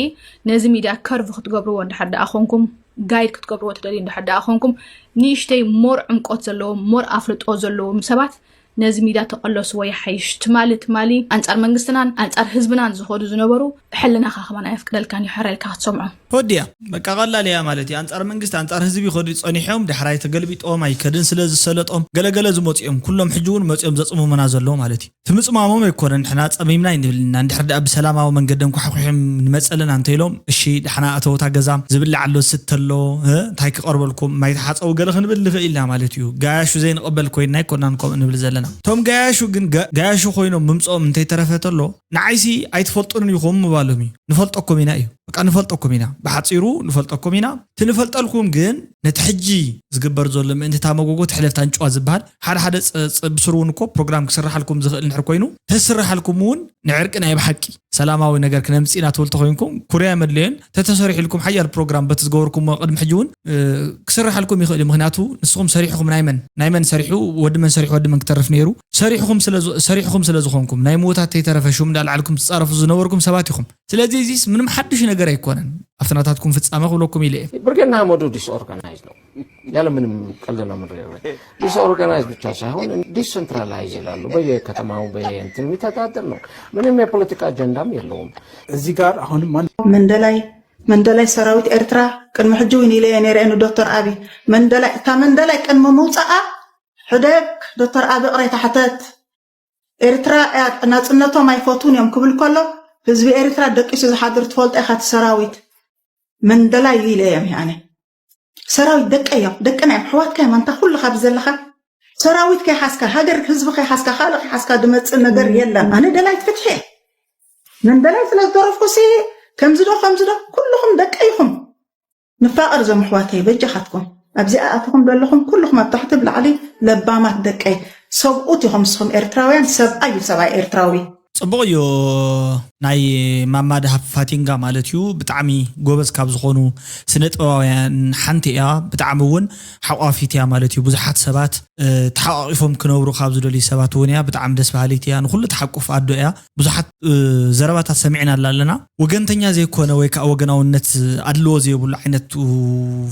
ነዚ ሚድያ ከርቭ ክትገብርዎ እንድሕር ደኣ ኮንኩም፣ ጋይድ ክትገብርዎ ትደልዩ እንድሕር ደኣ ኮንኩም፣ ንእሽተይ ሞር ዕምቆት ዘለዎም፣ ሞር ኣፍልጦ ዘለዎም ሰባት ነዚ ሚድያ ተቐለስዎ ይሓይሽ። ትማሊ ትማሊ ኣንጻር መንግስትናን ኣንጻር ህዝብናን ዝኸዱ ዝነበሩ ሕልናኻ ከማን ኣየፍቅደልካን እዩ፣ ሕረ ኢልካ ክትሰምዖ። ወዲያ በቃ ቀላል እያ ማለት እዩ። ኣንጻር መንግስቲ ኣንጻር ህዝቢ ይኸዱ ጸኒሖም፣ ዳሕራይ ተገልቢጦም ኣይከድን ስለ ዝሰለጦም ገለገለ ዝመጹ እዮም። ኩሎም ሕጂ እውን መጺኦም ዘጽምሙና ዘለዉ ማለት እዩ። ትምጽማሞም ኣይኮነን፣ ንሕና ጸሚምና ኣይንብልና። እንድሕር ደኣ ብሰላማዊ መንገዲ እንኳሕኲሖም ንመጸልና እንተኢሎም፣ እሺ፣ ደሕና እተው፣ እታ ገዛ ዝብላዕ ኣሎ፣ ዝስተ ኣሎ፣ እ፣ እንታይ ክቐርበልኩም፣ ማይ ተሓጸቡ ገለ ክንብል ንኽእል ኢና ማለት እዩ። ጋያሹ ዘይንቕበል ኮይንና ኣይኮናን ከምኡ ንብል ዘለና። እቶም ጋያሹ ግን ገ-፣ ጋያሹ ኮይኖም ምምጽኦም እንተይተረፈ ተሎ፣ ንዓይሲ ኣይትፈልጡንን ኢኹም ምባሎም እዩ። ንፈልጠኩም ኢና እዩ። በቃ ንፈልጠኩም ኢና። ብሓጺሩ ንፈልጠኩም ኢና። እቲ ንፈልጠልኩም ግን ነቲ ሕጂ ዝግበር ዘሎ ምእንቲ እታ መጎጎ ትሕለፍ ታንጭዋ ዝበሃል ሓደ ሓደ ጸ-፣ ጸ-፣ ብስሩ እውን እኮ ፕሮግራም ክስርሓልኩም ዝኽእል እንድሕር ኮይኑ፣ ተስርሓልኩም እውን ንዕርቂ ናይ ብሓቂ ሰላማዊ ነገር ክነምጽእ ኢና ትብል ተኾይንኩም፣ ኩርያ መድለዮን ተተሰሪሕልኩም ሓያል ፕሮግራም በቲ ዝገበርኩሞ ቅድሚ ሕጂ እውን፣ እ፣ ክስርሓልኩም ይኽእል እዩ። ምኽንያቱ ንስኹም ሰሪሕኹም ናይ መን፣ ናይ መን ሰሪሑ፣ ወዲ መን ሰሪሑ፣ ወዲ መን ክተርፍ ነይሩ? ሰሪሕኹም ስለ ዝ-፣ ሰሪሕኹም ስለ ዝኾንኩም፣ ናይ ምዉታት ተይተረፈ ሹም እንዳልዓልኩም ትጻረፉ ዝነበርኩም ሰባት ኢኹም። ስለዚ እዚስ ምንም ሓድሽ ነገር ኣይኮነን። ኣብቲ ናታትኩም ፍጻመ ክብለኩም ኢለ እየ። ብርጌድ ንሓመዱ ዲስኦርጋናይዝ ነው። ያለ ምንም ቀልድና ምድር። ዲስኦርጋናይዝ ብቻ ሳይሆን ዲሰንትራላይዝ ይላሉ። በየከተማው በየእንትን የሚተዳደር ነው። ምንም የፖለቲካ አጀንዳም የለውም። እዚህ ጋር አሁንም ማን መንደላይ መንደላይ ሰራዊት ኤርትራ ቅድሚ ሕጂ እውን ኢለየ ነይረ ንዶክተር ኣቢ መንደላይ እታ መንደላይ ቅድሚ ምውፃኣ ሕደግ ዶክተር ኣቢ ቅሬታ ሕተት ኤርትራ እያ ናፅነቶም ኣይፈትውን እዮም ክብል ከሎ ህዝቢ ኤርትራ ደቂሱ ዝሓድር ትፈልጦ ኢኻ እቲ ሰራዊት መንደላይ እዩ ኢለዮም ኣነ ሰራዊት ደቀይ እዮም ደቅና እዮም ኣሕዋትካ እዮም ኣንታ ኩሉ ካብ ዘለኻ ሰራዊት ከይሓዝካ ሃገር ህዝቢ ከይሓዝካ ካልእ ከይሓዝካ ዝመፅእ ነገር የለን ኣነ ደላይት ፍትሒ እየ መንደላይ ስለ ዝደረፍኩ ሲ ከምዚ ዶ ከምዚ ዶ ኩልኹም ደቀይ ኢኹም ንፋቐር እዞም ኣሕዋተይ በጃኻትኩም ኣብዚኣ ኣትኹም ዘለኹም ኩልኹም ኣብ ታሕቲ ብላዕሊ ለባማት ደቀይ ሰብኡት ኢኹም ንስኹም ኤርትራውያን ሰብኣይ እዩ ሰብኣይ ኤርትራዊ ፅቡቕ እዩ ናይ ማማ ደሃብ ፋቲንጋ ማለት እዩ ብጣዕሚ ጎበዝ ካብ ዝኾኑ ስነ ጥበባውያን ሓንቲ እያ ብጣዕሚ እውን ሓቋፊት እያ ማለት እዩ ብዙሓት ሰባት ተሓቋቂፎም ክነብሩ ካብ ዝደልዩ ሰባት እውን እያ ብጣዕሚ ደስ በሃሊት እያ ንኩሉ ተሓቁፍ ኣዶ እያ ብዙሓት ዘረባታት ሰሚዕና ኣላለና ወገንተኛ ዘይኮነ ወይ ከዓ ወገናውነት ኣድልዎ ዘይብሉ ዓይነት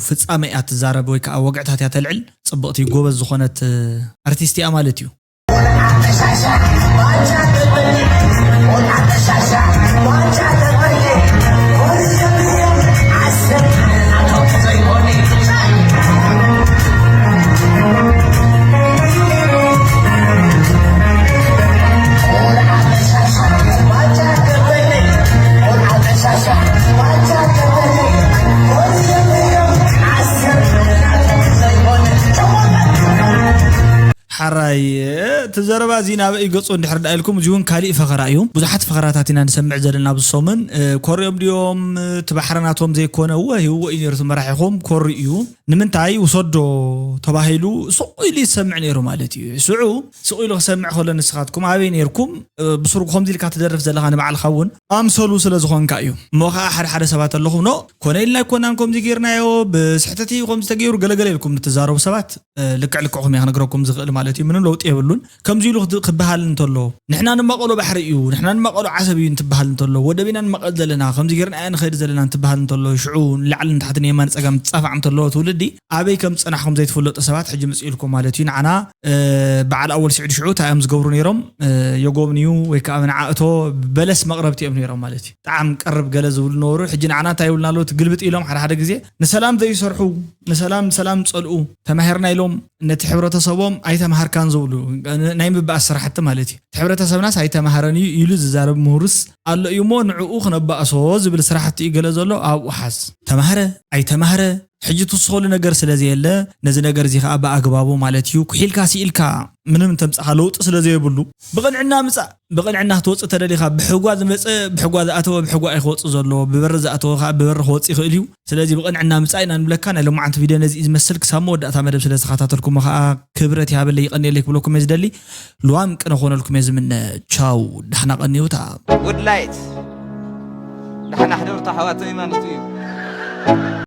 ፍፃመ እያ ትዛረብ ወይ ከዓ ወግዕታት እያ ተልዕል ፅብቕቲ ጎበዝ ዝኾነት ኣርቲስት እያ ማለት እዩ ሓራይ እቲ ዘረባ እዚ ናበይ ገፁ እንድሕር ዳ ኢልኩም እዚ እውን ካሊእ ፈኸራ እዩ ብዙሓት ፈኸራታት ኢና ንሰምዕ ዘለና ኣብዚ ሰሙን ኮሪኦም ድዮም እቲ ባሕሪ ናቶም ዘይኮነ እወ ህይዎ እዩ ነሩ መራሒኹም ኮሪ እዩ ንምንታይ ውሰዶ ተባሂሉ ስቕ ኢሉ ይሰምዕ ነይሩ ማለት እዩ ስዑ ስቕ ኢሉ ክሰምዕ ከሎ ንስኻትኩም ኣበይ ነርኩም ብስሩ ከምዚ ኢልካ ትደርፍ ዘለኻ ንባዕልኻ እውን ኣምሰሉ ስለ ዝኾንካ እዩ እሞ ከዓ ሓደ ሓደ ሰባት ኣለኹም ኖ ኮነ ኢልና ኣይኮናን ከምዚ ጌርናዮ ብስሕተት እዩ ከምዚ ተገይሩ ገለገለ ኢልኩም ንትዛረቡ ሰባት ልክዕ ልክዕኹም እየ ክነግረኩም ዝኽእል ማለት እዩ ምንም ለውጢ የብሉን ከምዚ ኢሉ ክበሃል እንተሎ ንሕና ንማቐሎ ባሕሪ እዩ ንሕና ንማቐሎ ዓሰብ እዩ እንትበሃል እንተሎ ወደብ ኢና ንማቐል ዘለና ከምዚ ጌርና እያ ንኸይድ ዘለና እንትበሃል እንተሎ ሽዑ ንላዕሊ ንታሕቲ ንየማን ፀጋም ትፃፋዕ እንተሎ ትውልዲ ኣበይ ከም ዝፀናሕኩም ዘይትፍለጡ ሰባት ሕጂ ምፅእ ኢልኩም ማለት እዩ ንዓና በዓል ኣወል ስዒድ ሽዑ እንታይ እዮም ዝገብሩ ነይሮም የጎብንዩ ወይ ከዓ ንዓእቶ በለስ መቕረብቲ እዮም ነይሮም ማለት እዩ ጣዕም ቀርብ ገለ ዝብሉ ነበሩ ሕጂ ንዓና እንታይ ይብሉና ኣለዉ ግልብጥ ኢሎም ሓደ ሓደ ግዜ ንሰላም ዘይሰርሑ ንሰላም ሰላም ዝፀልኡ ተማሂርና ኢሎም ነቲ ሕብረተሰቦም ኣይተምሃርካን ዝብሉ ናይ ምባኣስ ስራሕቲ ማለት እዩ እቲ ሕብረተሰብናስ ኣይተምሃረን እዩ ኢሉ ዝዛረብ ምሁርስ ኣሎ እዩ እሞ ንዕኡ ክነባእሶ ዝብል ስራሕቲ እዩ ገለ ዘሎ ኣብኡ ሓዝ ተማህረ ኣይተማህረ ሕጂ ትስኸሉ ነገር ስለ ዘየለ ነዚ ነገር እዚ ከዓ ብኣግባቡ ማለት እዩ ኩሒልካ ስኢልካ ምንም ተምፅኻ ለውጢ ስለ ዘየብሉ ብቕንዕና ምፃእ ብቕንዕና ክትወፅእ ተደሊኻ ብሕጓ ዝመፀ ብሕጓ ዝኣተወ ብሕጓ እዩ ክወፅእ ዘሎ ብበሪ ዝኣተወ ከዓ ብበሪ ክወፅእ ይኽእል እዩ ስለዚ ብቕንዕና ምፃእ ኢና ንብለካ ናይ ሎማዓንቲ ቪድዮ ነዚ እዩ ዝመስል ክሳብ መወዳእታ መደብ ስለ ዝተኸታተልኩሞ ከዓ ክብረት ይሃበለይ ይቐንየለይ ክብለኩም እየ ዝደሊ ልዋም ቅነ ኮነልኩም እየ ዝምነ ቻው ዳሕና ቀንዩታ ጉድ ላይት ዳሕና ሕደርታ ኣሕዋተይ ማለት እዩ